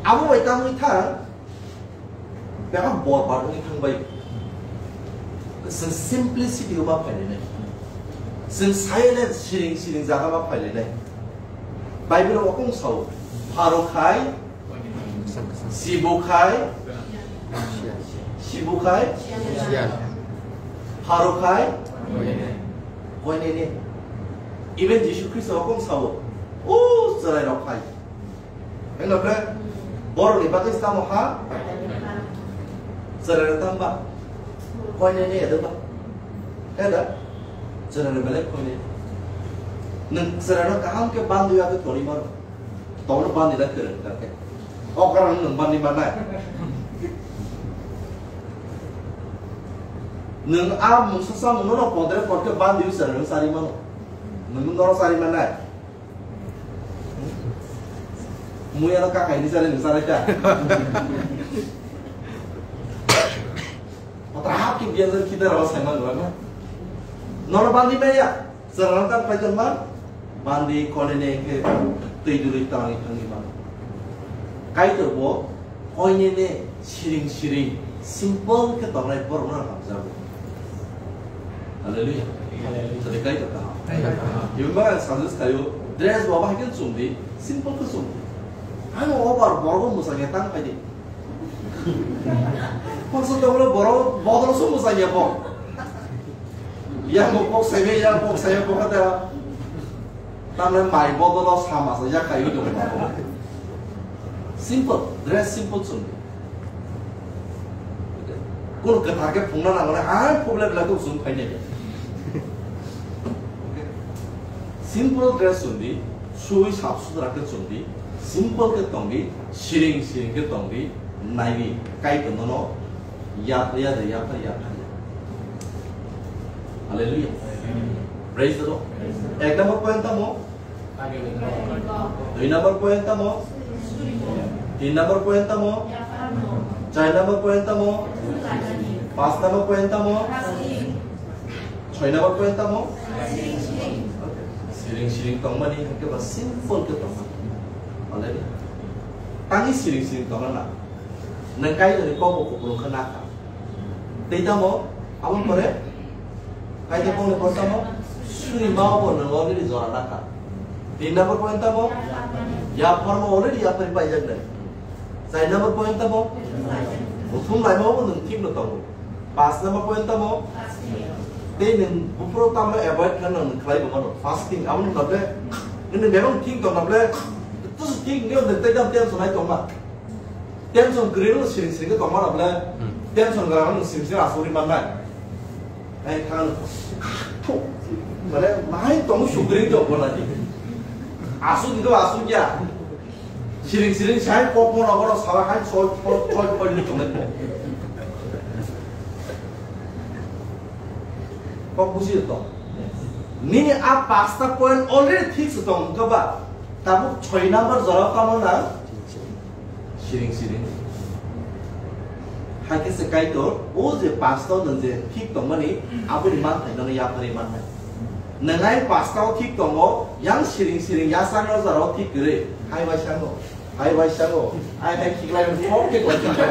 Abo bai tangwi thang, bebak bor baroni thangbai. Chwng simplicity o ma phainai. Chwng silence, siring siring jaga ma phainai. Bible o kung sao, pharo khai, Sibu khai, sibu khai, pharo khai, koinene. Even Jisu Khristo kung sao, o chwrai rok khai. Engno khe, borok ni bagwi samo ha, chwrai rok tamba, koinene ya ba. Heda, chwrai rok belai koinene. Nwng chwrai rok kaham khe bandwi ya khe toni mano. Tongno bani da kwrwng kha khe. O karon nwng bani manai. Nwng a mungsa samung no podre podre bandi wi chwrai nwng sari mano. Nwng noro sari manai. Muya no kakai ni sari nwng sari ta. Patra hap ki biya jar kita rawa sai man na. Noro bandi maya. Chwrang tang pai tongma, bandi koinene khe twi duri tangwi thangwi mano. Kaitor bo koinene siring siring simple khe tongnai borokno hamjago. Hallelujah. Hallelujah. Tadi Kaitor kaham. Hallelujah. Even ba ang suggest khayo, dress bo bahai khe chumdi, simple khe chumdi. Ano obar borok mwsang ya tang phaidi. Koso tonglo borok bodol so mwsang ya bo. Yang bo kok sai, yang kok sai, bo kata. Tamle mai bodolo sama sa ya kayu dong. Simple, dress simple chumdi. Kono kwthar khe phungna nangmani, ang problem la khe usung phainai. Simple dress chumdi, sui sap sutra khe chumdi, simple khe tongdi, siring siring khe tongdi, naidi, Kaitor nono yapri ya de, yapri ya. Hallelujah. Praise the Lord. Ek number point tamo. Dui number point tamo. Tin number point tamo. Char number point tamo. Pas number point tamo. Choi number point tamo. Siring siring tongmani hingke ba simple ke tongmani. Already. Tangi siring siring tongna na. Nang kai dari kok ko ko ka. Tei tamo, aboni pore, kaisa bongni pore tamo, suri ma bo nang already jora nakha. Tin number point tamo, ya pharma already ya phari paijak nai. Char number point tamo, muthung laima bo nang thik no tongo. Pas number point tamo, tei nang buphuru tamo avoid khlai nang khlai bo mano. Fasting, aboni babe, nang bebak thik tong nable, tu thik nang tei dam tension hai tong ma. Tension kwrwi no siring siring khe tongma rok le, tension gana no siring siring asugri mannai. Ai thang, thu, mane, mahai tong sugri to bona di. Asuk di to asuk ya. Siring siring sai kok mo rok sawa hai choi choi choi choi ni tongnai. Kok buji to. Nini a pasta point already fix tong ka ba. Tabuk choi number jora tamo na. Siring siring. Hai khe se Kaitor, o je pasta nwng je thik tongmani, aboni manthai nono yapharwi mannai. Nwng ai pasta o thik tongo, yang siring siring yasakno jora o thik kwrwi, hai bai sango, hai bai sango, ai hai khiklai kok khe kok khiklai.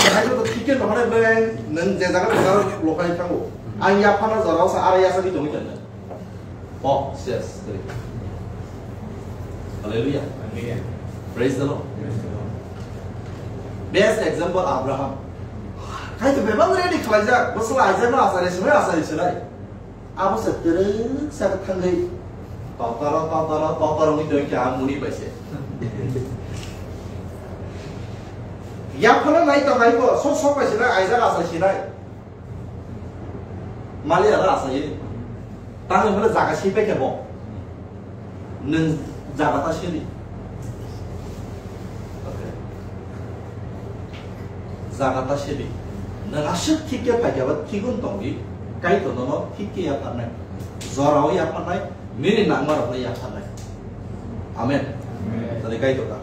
Hai joto thik khe nohore bai nwng je jaga jaga lokhai thango. Ang yaphano jora o sa aro yasakni tongwi tongkha. Oh, yes, three. Hallelujah. Praise the Lord. Best example, Abraham. Kaitor bebak ready khlaijak, bwsla Isaac no asari sinai, asari sinai. Abo se twrwk sa thangwi totoro, totoro, totoro wngwi tongwi khe a muni bai se. Yaphano nai tong ai bo, sok sok bai sinai, Isaac asari sinai. Mali ala asai. Tang hwnba jaga si pekhe bo. Nwng jaga ta sidi. Jaga ta sidi. Nwng aswk thik khe phaikha ba thik wng tongdi. Kaitor nono thik khe yapharnai. Jorao yapharnai. Nini nangmarokno yapharnai. Amen. Amen. Tari Kaitor ta.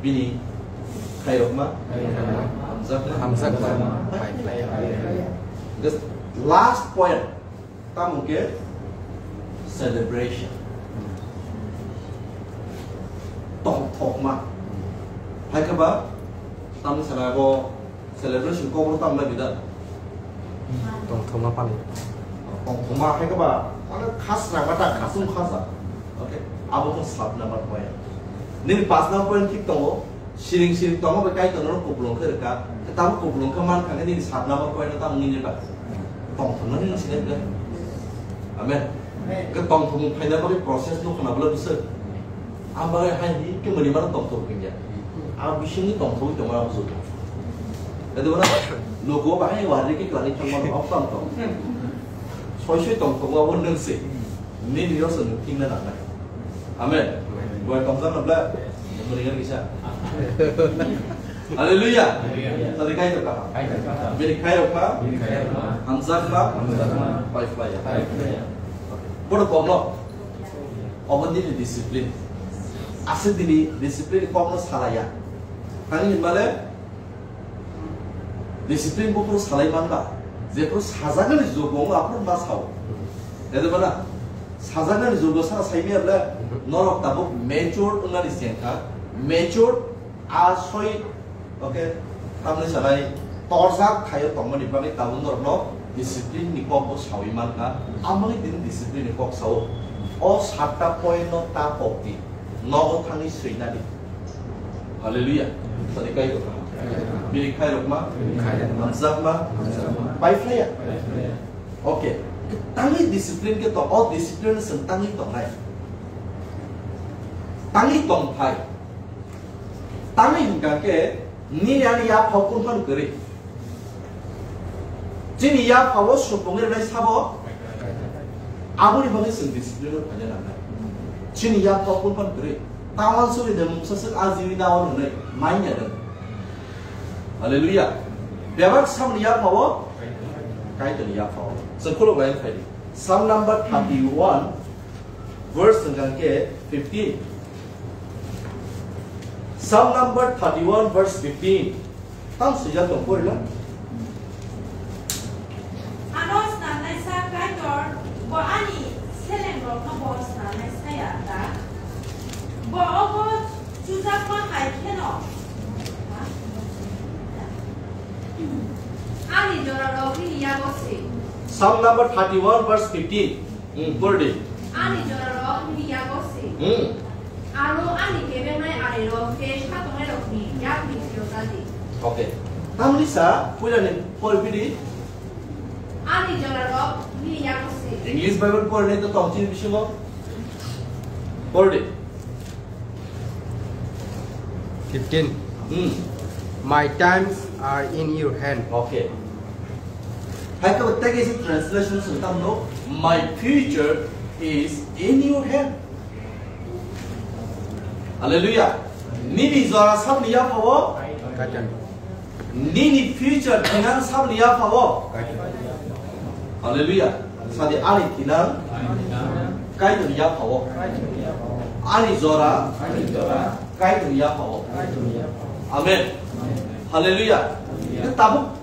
Bini khairokma. Hamjakma. Hamjakma. Just last point. Tamo ke celebration. Tongthokma. Hai khe ba, tamo sana bo celebration kobor tamo lai bida. Tongthokma pali. Tongthokma hai khe ba, ano khasra ba ta khasung khasa. Okay. Abo to sat number point. Nini pas number point thik tongo. Siring siring tongo bai Kaitor no kupulung khe rwkha. Tamo kupulung khe man kha khe nini sat number point no tamo nini ba. Tongthokma nini sinai bwle. Amen. Amen. Ke tongthokma phaina bagwi process no khna bwle bwswk. Ang bagwi hai hi khe mani mano tongthok khe ya. Ang bisingni tongthok tongma ang bujo. Ede bona logo bahai wari ke klari thangma no tong tong. Soi soi tongthok abo nwng se. Nini yo se nwng thik na nangnai. Amen. Amen. Buai tongthok na bwle. Mani gan kisa. Hallelujah. Hallelujah. Tadi kai to kaha. Kai to kaha. Bini kai rok ma. Bini kai rok ma. Hamjak ma. Hamjak ma. Pai flaya. Pai flaya. Bodo kok no. Obo nini discipline. Ase dini discipline kok no salaya. Tani hinmale discipline buphuru salai manba. Jephuru sajaknani jugo wngo aphuru ma sao. Ede bana sajaknani jugo sana saimaya bwle norok tabuk mature wngnani chengkha. Mature a soi. Okay, tamni salai torjak thaio tongmani bagwi tabuk norokno discipline ni kok bo sawi mankha. Amoni din discipline ni kok sao. O satta point no ta kok di. Nogo thangwi swinani. Hallelujah. Tadi kai ko. Bini khai rok ma. Hamjak ma. Pai flaya. Okay. Tangwi discipline ke to, o discipline seng tangwi tongnai. Tangwi tongthai. Tangwi hingka ke, nini ani yaphao kunphano kwrwi. Chini yaphao supungwi rwnai sabo, aboni bagwi chwng discipline-o phaina nangnai. Chini yaphao kunphano kwrwi. Tawan suri de mungsa swk ajiwi nawan hwnwi manya rwng. Hallelujah. Bebak samni yaphao, Kaitorni yaphao. Chwng khulok lai phai di. Psalm number thirty-one, verse hwnkha khe fifteen. Psalm number thirty-one, verse fifteen. Tam swijak tong pori la. Ano snamnaisa Kaitor, bo ani selengrokno bo snamnai saya ta. Bo obo chujakma hai kheno. Ani jorarok nini yago se. Psalm number thirty-one, verse fifteen. Hmm, pori di. Ani jorarok nini yago se. Hmm. Aro ani kebenai arirok tei satongnai rokni yakni phiyok dadi. Okay. Tamni sa, puila ni pori phidi. Ani jorarok nini yago se. English Bible pori nai to tong chini bisingo. Pori di. Fifteen. Hmm. My times are in your hand. Okay. Hai khe tei kaisa translation song tamo, "My future is in your hand." Hallelujah. Nini jora sabni yaphao. Kaitor. Nini future thinang sabni yaphao. Hallelujah. Sadi ani thinang Kaitorni yaphao. Ani jora Kaitorni yaphao. Amen. Hallelujah. Tabuk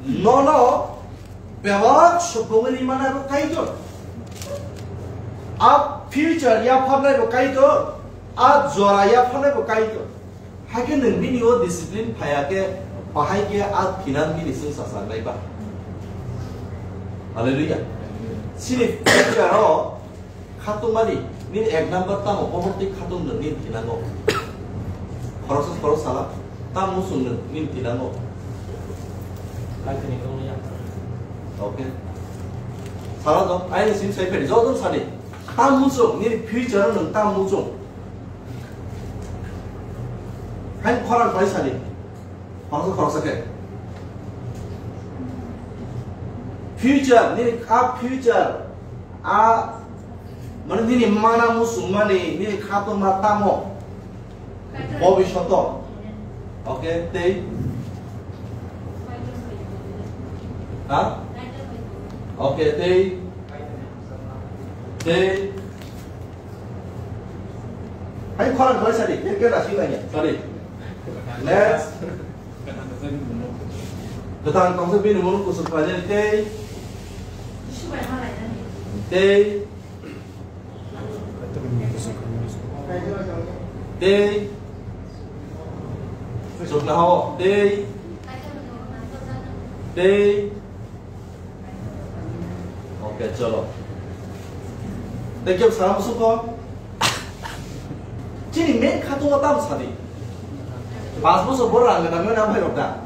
nono bebak subungni manai bo Kaitor. A future yapharnai bo Kaitor. A jora yapharnai bo Kaitor. Hakhe nwng bini o discipline phaya khe bahai khe a phinan bini swngsa sanai ba. Hallelujah. Chini future o khatungmani Nini ek number tamo, bohor twi khatung nwng nini thinango. Khoroksa khorok sala, tam muchung nwng nini thinango. Okay. Sala do, aini sim sai pedi, joto sadi. Tam muchung, nini future nwng tam muchung. Hai khorang pai sadi. Khoroksa khoroksa khe. Future, nini kha future. A, mane nini mana muchungmani, nini khatungma tamo. Bobishoto. Okay, tei. Ha? Okay, tei. Tei. Hai khorang khorang sadi, ke ke rasi lagi. Sorry. Next. Kwthang tongsa bini mung kusuk khlainani tei. Tei. Tei. Chukna hao. Tei. Tei. Okay, cholo. Thank you, salam suko. Chini main khatungo tam sadi. Pas bosor bor rang gana mena bhai rok da.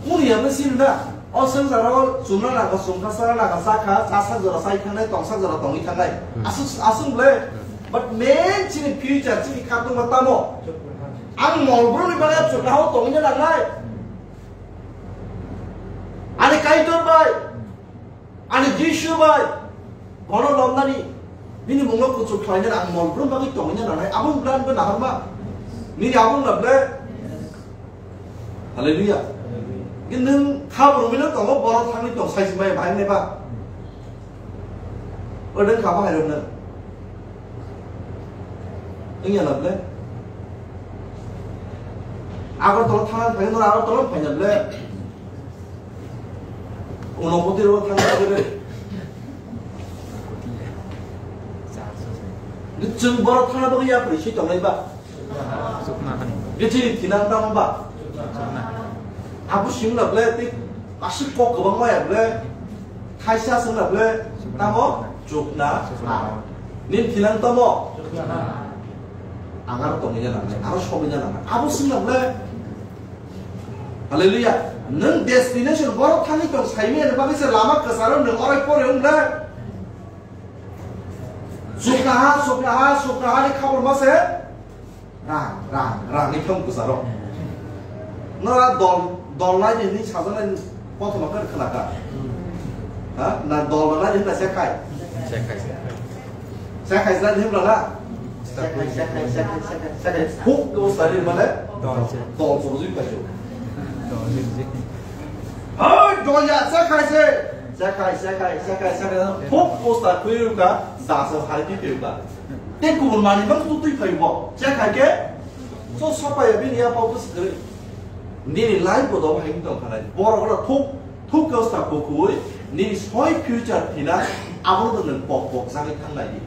Kuni ya mesin da. O seng jara o chumna naga sumkha sara naga sakha, chasak jora sai thangnai, tongsak jora tongwi thangnai. Asuk asuk le. But main chini future chini khatungo tamo. Ang mol bro ni bagay chukna ho tongwi na nangnai. Ani Kaitor bai, ani Jisu bai, bono lomnani, bini mungno kuchuk khlainani ang mol brum bagwi tongwina nanai, abo plan bo naharma. Nini abo wngla ble? Hallelujah. Nung khabrum bino tongo, borok thangwi tong, saisi maya bahai neba. Odeng kha bahai rok nung. Wngya na ble? Agartala thana thangwi nung Agartala phaina ble? Unopoti rok thangna bagwi re. Chwng borok thangna bagwi yapri si tongnai ba? Chukna hani. Bichiri thinang tamo ba? Chukna hani. Abo singla ble tei aswk kok kwbangma ya ble. Thaisa swngla ble tamo chukna. Chukna. Nin thinang tamo? Chukna. Ang aro tongwi na nangnai, aro sogwi na nangnai. Abo swngla ble. Hallelujah. Nwng destination borok thangwi tong saimani bagwi se lama kwcharo nwng orai pore wng ble. Chukna ha, chukna ha, chukna ha ni khabor ma se. Rang, rang, rang ni thang kwcharo. No a dol, dol lai ni ni sajana ni kothoma kar khna ka. Ha? Na dol lai ni na se khai. Se khai, se khai. Se khai sa ni bla na. Se khai, se khai, se khai, se khai, se khai. Huk ko sari mane. Dol se. Dol so ji pa jo. Dol se ji. Ha, dol ya se khai se. Se khai, se khai, se khai, se khai. Huk ko sa kuyu ka, da sa hari ki kuyu ka. Tei kubun manwi bang tu twi phaio bo. Chekha khe so sapaya bini yapha bo swkri. Nini life bo dobo hai tong khanai. Borok no thuk thuk khe sa kukuwi nini soi future thina abono nwng pok pok jagwi thangnai di.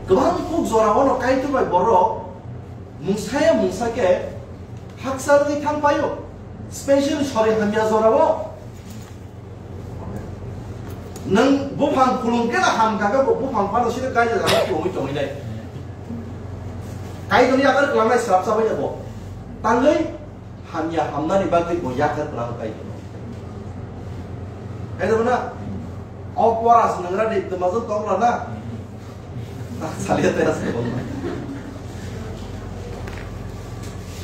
Kwbang kuk jora ono Kaitor bai borok mungsaya mungsa khe haksa wngwi thang paio. Special sori hamya jorao. Nwng buphang khulum khe na ham kha khe bo buphang phano sini kaisa jaga khulumwi tongwi nai. Kaitorni yakar kwlangnai swrapsa bai bo. Tangwi hamya hamnani bagwi bo yakar kwlang Kaitor. Kaitor na o pora se nang rani twmajwk tong rana. Saliya tera se tong.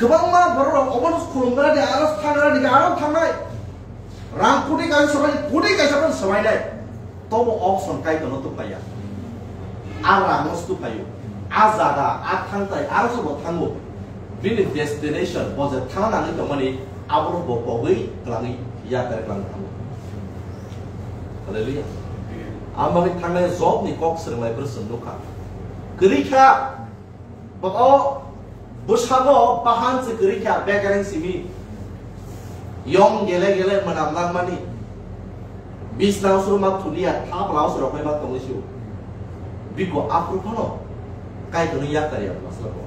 Kwbangma borok rok obono khulum rani aro thang rani aro thangnai. Rang koti kaisa sobai, koti kaisa phan sobai nai. Tobo option Kaitorno tubphaiya. A rangno se tubphaio. A jaga, a thangtai, aro se bo thango. Bini destination, bo je thangna nangwi tongmani, abono bo pogwi kwlangwi yakar kwlang thango. Hallelujah. Ang bagwi thangnai Jobni kok swrwnglai bwrwi chwng nukha. Kwrwi kha. Bo bwskango bahan se kwrwi kha, bekereng simi. Yong gele gele mwnam langmani. Bisna usro ma thulia, thapla usro khe ma tongwi sio. Biko aphuru phano Kaitorni yakar ya masla ko.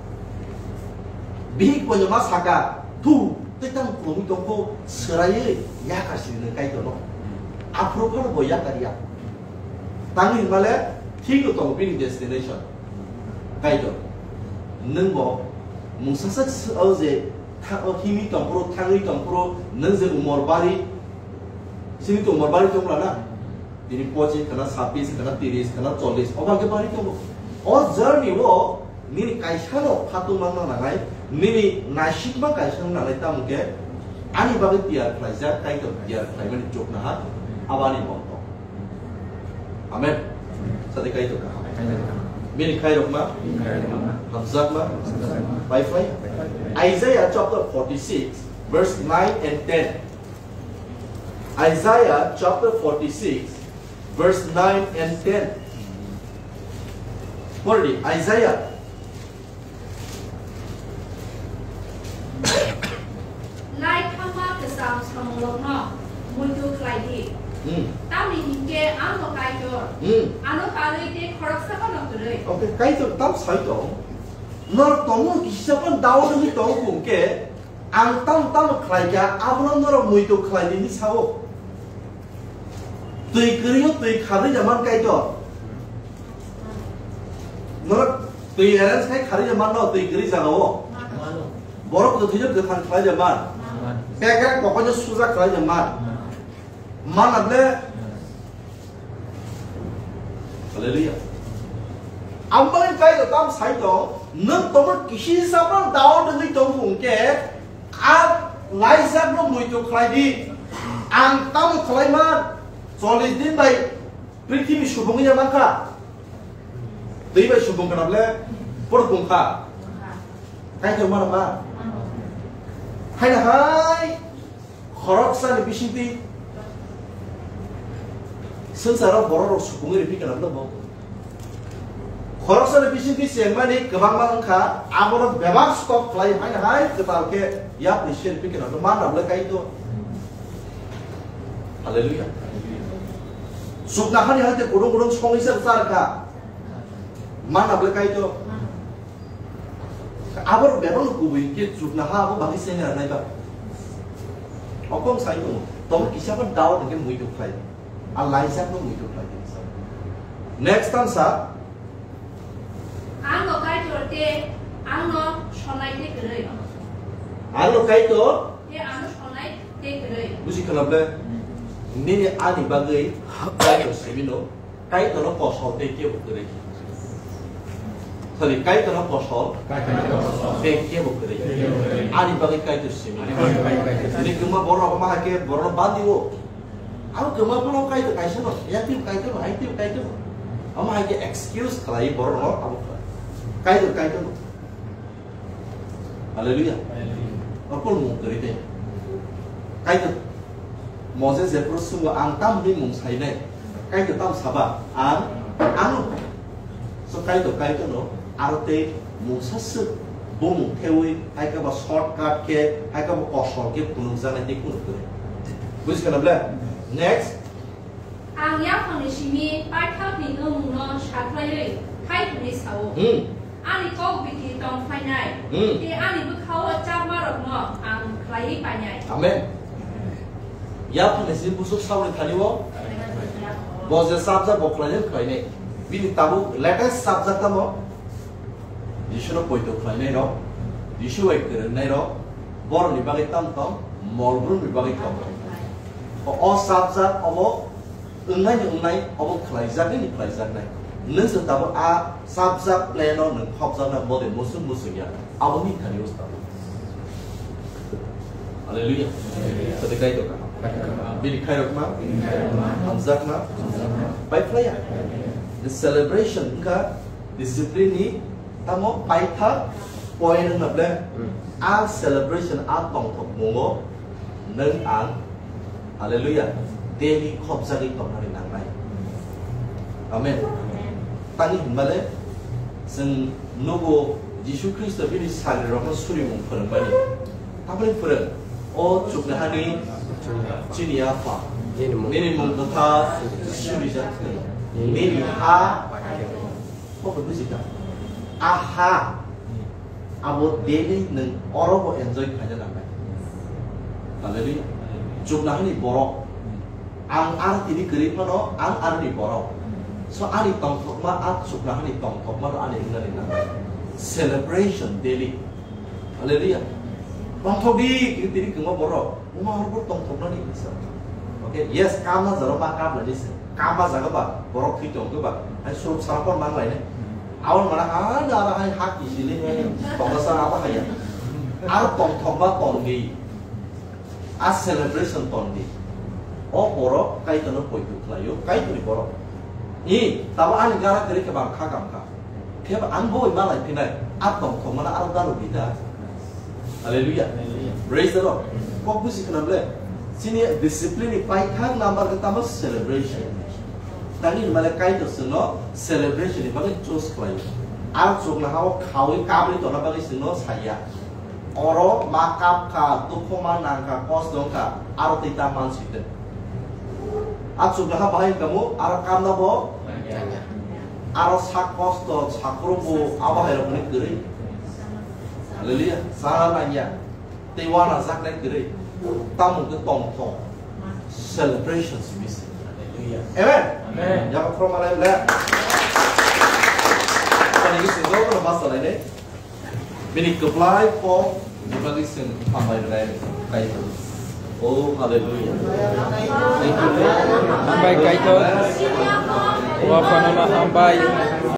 Bihik bo ma saka, thu, Tei tamo khulumwi tongkho, swraiwi yakar sini nwng Kaitorno. Aphuru phano bo yakar ya. Tangwi hwnmale thikno tongo bini destination. Kaitor, nwng bo mungsa sak s-, o je tha-, o himwi tongphuru, thangwi tongphuru, nwng je umor bari, sini to umor bari tongla na. Bini pochis khna, sabis khna, tiris khna, chollis, obo hwnkhe bari tongo. O journey o nini kaisano phatungma no nangnai, nini naisikma kaisano nangnai, tamo khe ani bagwi tiyar khlaijak, Kaitor tiyar khlaimani chuknoha, abo ani motto. Amen. Sadi Kaitor kaham. Bini khairokma, hamjakma, pai phlai. Isaiah chapter forty-six, verse nine and ten. Isaiah chapter forty-six, verse nine and ten. Pori di, Isaiah. Lai thangma kwcham samungno muitu khlai di. Hmm. Tamni hinkhe ang bo Kaitor. Hmm. Ano karwi tei khoroksa phano kwrwi. Okay, Kaitor tam sai tong. Nor tongo kisa phan Daud ni tong kung khe. Ang tamo tamo khlai kha, abono norok muitu khlai di hinwi sao. Twi kwrwi o twi kharwi ja man Kaitor. Norok twi arrange khai kharwi ja man no, twi kwrwi jaga o. Borok kwthwi o kwthang khlai ja man. Begrak kokoi no suja khlai ja man. Mana ble. Hallelujah. Ambai kai do tam sai do, nwng tomo kisi sabang dao dengwi tong phung ke, a laijak no muitu khlai di. Ang tamo khlai ma, chollis din bai prithibi subung ya mangkha. Twi bai subung kana ble, por kung kha. Kai do mana ma. Hai na hai. Khoroksani bisingtwi swngcharo bororok supungwi riphi kana bwlamo. Khoroksani bisingtwi chengmani kwbangma wngkha, abono bebak stop khlai haino hai kwtal khe yapri se riphi kana bwlamo. Manna bwlai Kaitor. Hallelujah. Chukna hani hai te gudung gudung songwi se rwchar kha. Manna bwlai Kaitor. Abor bebak no kubui ke chukna ha abo bagi sengya nai ba. Okong sai tongo. Tomo kisa phan doubt ke muitu khlai. A laijak no muitu khlai. Next tamsa. Ang no Kaitor te, ang no sonai te kwrwi. Ang no Kaitor. Te ang no sonai te kwrwi. Buji khala ble. Nini ani bagwi Kaitor simi no. Kaitorno kosol tei kebo kwrwi. Sorry, Kaitorno kosol tei kebo kwrwi. Ani bagwi Kaitor simi. Ani bagwi Kaitor simi. Ni kwma borok ma hai khe borokno bandi o. Abo kwma borok Kaitor kaisa no, ya twi Kaitor no, hai twi Kaitor no. Amo hai khe excuse khlai borokno abo khlai. Kaitor, Kaitor no. Hallelujah. Hallelujah. Orpol mung kwrwi tei. Kaitor Moses jephru swngo, "Ang tamni mung sainai?" Kaitor tam saba, "Ang, ano." So Kaitor, Kaitor no aro tei mungsa swk bumung thewi, hai khe ba shortcut khe, hai khe ba kosol khe phunukjaknai tei phunuk kwrwi. Buji khana ble? Next. Ang yaphangni simi paithakni wngmungno sakhlaiwi khai hwnwi sao. Hmm. Ani kok bithi tong phainai, Hmm. tei ani bwkhao chapmarokno ang khlaiwi painai. Amen. Yaphangni simi busuk sauni thani o bo je chapjak bo khlainai khlainai. Bini tabuk latest chapjak tamo? Jisuno poito khlainai rok, Jisu bai kwrwngnai rok, borokni bagwi tam tong, molbrumni bagwi tam tong. O, o chapjak obo wngnai ni wngnai, obo khlaijaknai ni khlaijaknai. Nwng se tabuk a chapjak plan o nwng khopjakna bode musuk musuk ya, abo ni thani o tabuk. Hallelujah. Sadi kai to ka. Bini khairokma, hamjakma, pai phlaiya. The celebration wngkha discipline ni tamo paithak point wngkha ble. Hmm. A celebration, a tongthok mungo nwng ang, hallelujah, daily khopjagwi tongnani nangnai. Amen. Amen. Tani hinmale chwng nugo Jisu Khristo bini sagrirokno surimung phwrwngmani. Tamoni phwrwng, o chuknohani chini Apha, nini mung kwthar surijak thung, nini ha, kok buji kha, a ha, abo daily nwng oro bo enjoy khaina nangnai. Hallelujah. Chuknahani borok. Ang ar tini kwrwi phano, ang aroni borok. So, ani tongthokma, a chuknahani tongthokma no ani wngnani nango. Celebration daily. Hallelujah. Tongthok di, tini kwma borok. Uma hor tongthoknani hinsa. Okay, yes, kamna jaro ma kamnani se. Kama jaga ba, borok thwi tong ba, hai suruk sara pon mang lai ne. Awal mana ha, da ara hai hak ni sili ne, tongsa sara apa haya. Ar tongthok ba tong di. A celebration tong di. O borok Kaitor no poito khlaio, Kaitor ni borok. Ni, tabo ani gara kere ke bang kha kam kha. Khe ba ang boi malai phinai, a tongthok mana aro daru di da. Hallelujah. Hallelujah. Praise the Lord. Kok busi khna ble. Sini discipline ni paithak number ke tamo celebration. Tani male Kaitor sino celebration ni bagwi choose khlai. Ang chukna hao khawi kabri tona bagwi sino saya. Oro ma kap kha, dukhu ma nang kha, kosto wng kha, aro tei ta man site. A chukna ha bahai kamu, aro kamna bo. Aro sak kosto, sakro bo, abo hai rok ni kwrwi. Hallelujah. Sa nang ya. Tei wana jaknai kwrwi, tamung khe tongthok celebration simi se. Hallelujah. Amen. Amen. Yaba khorokma lai le. Ani khe sing jotono basa lai ne. Bini kwplai kok ni bagwi sing hambai rwnai kai. Oh, hallelujah. Thank you, Lord. Hambai Kaitor. Wa panama hambai.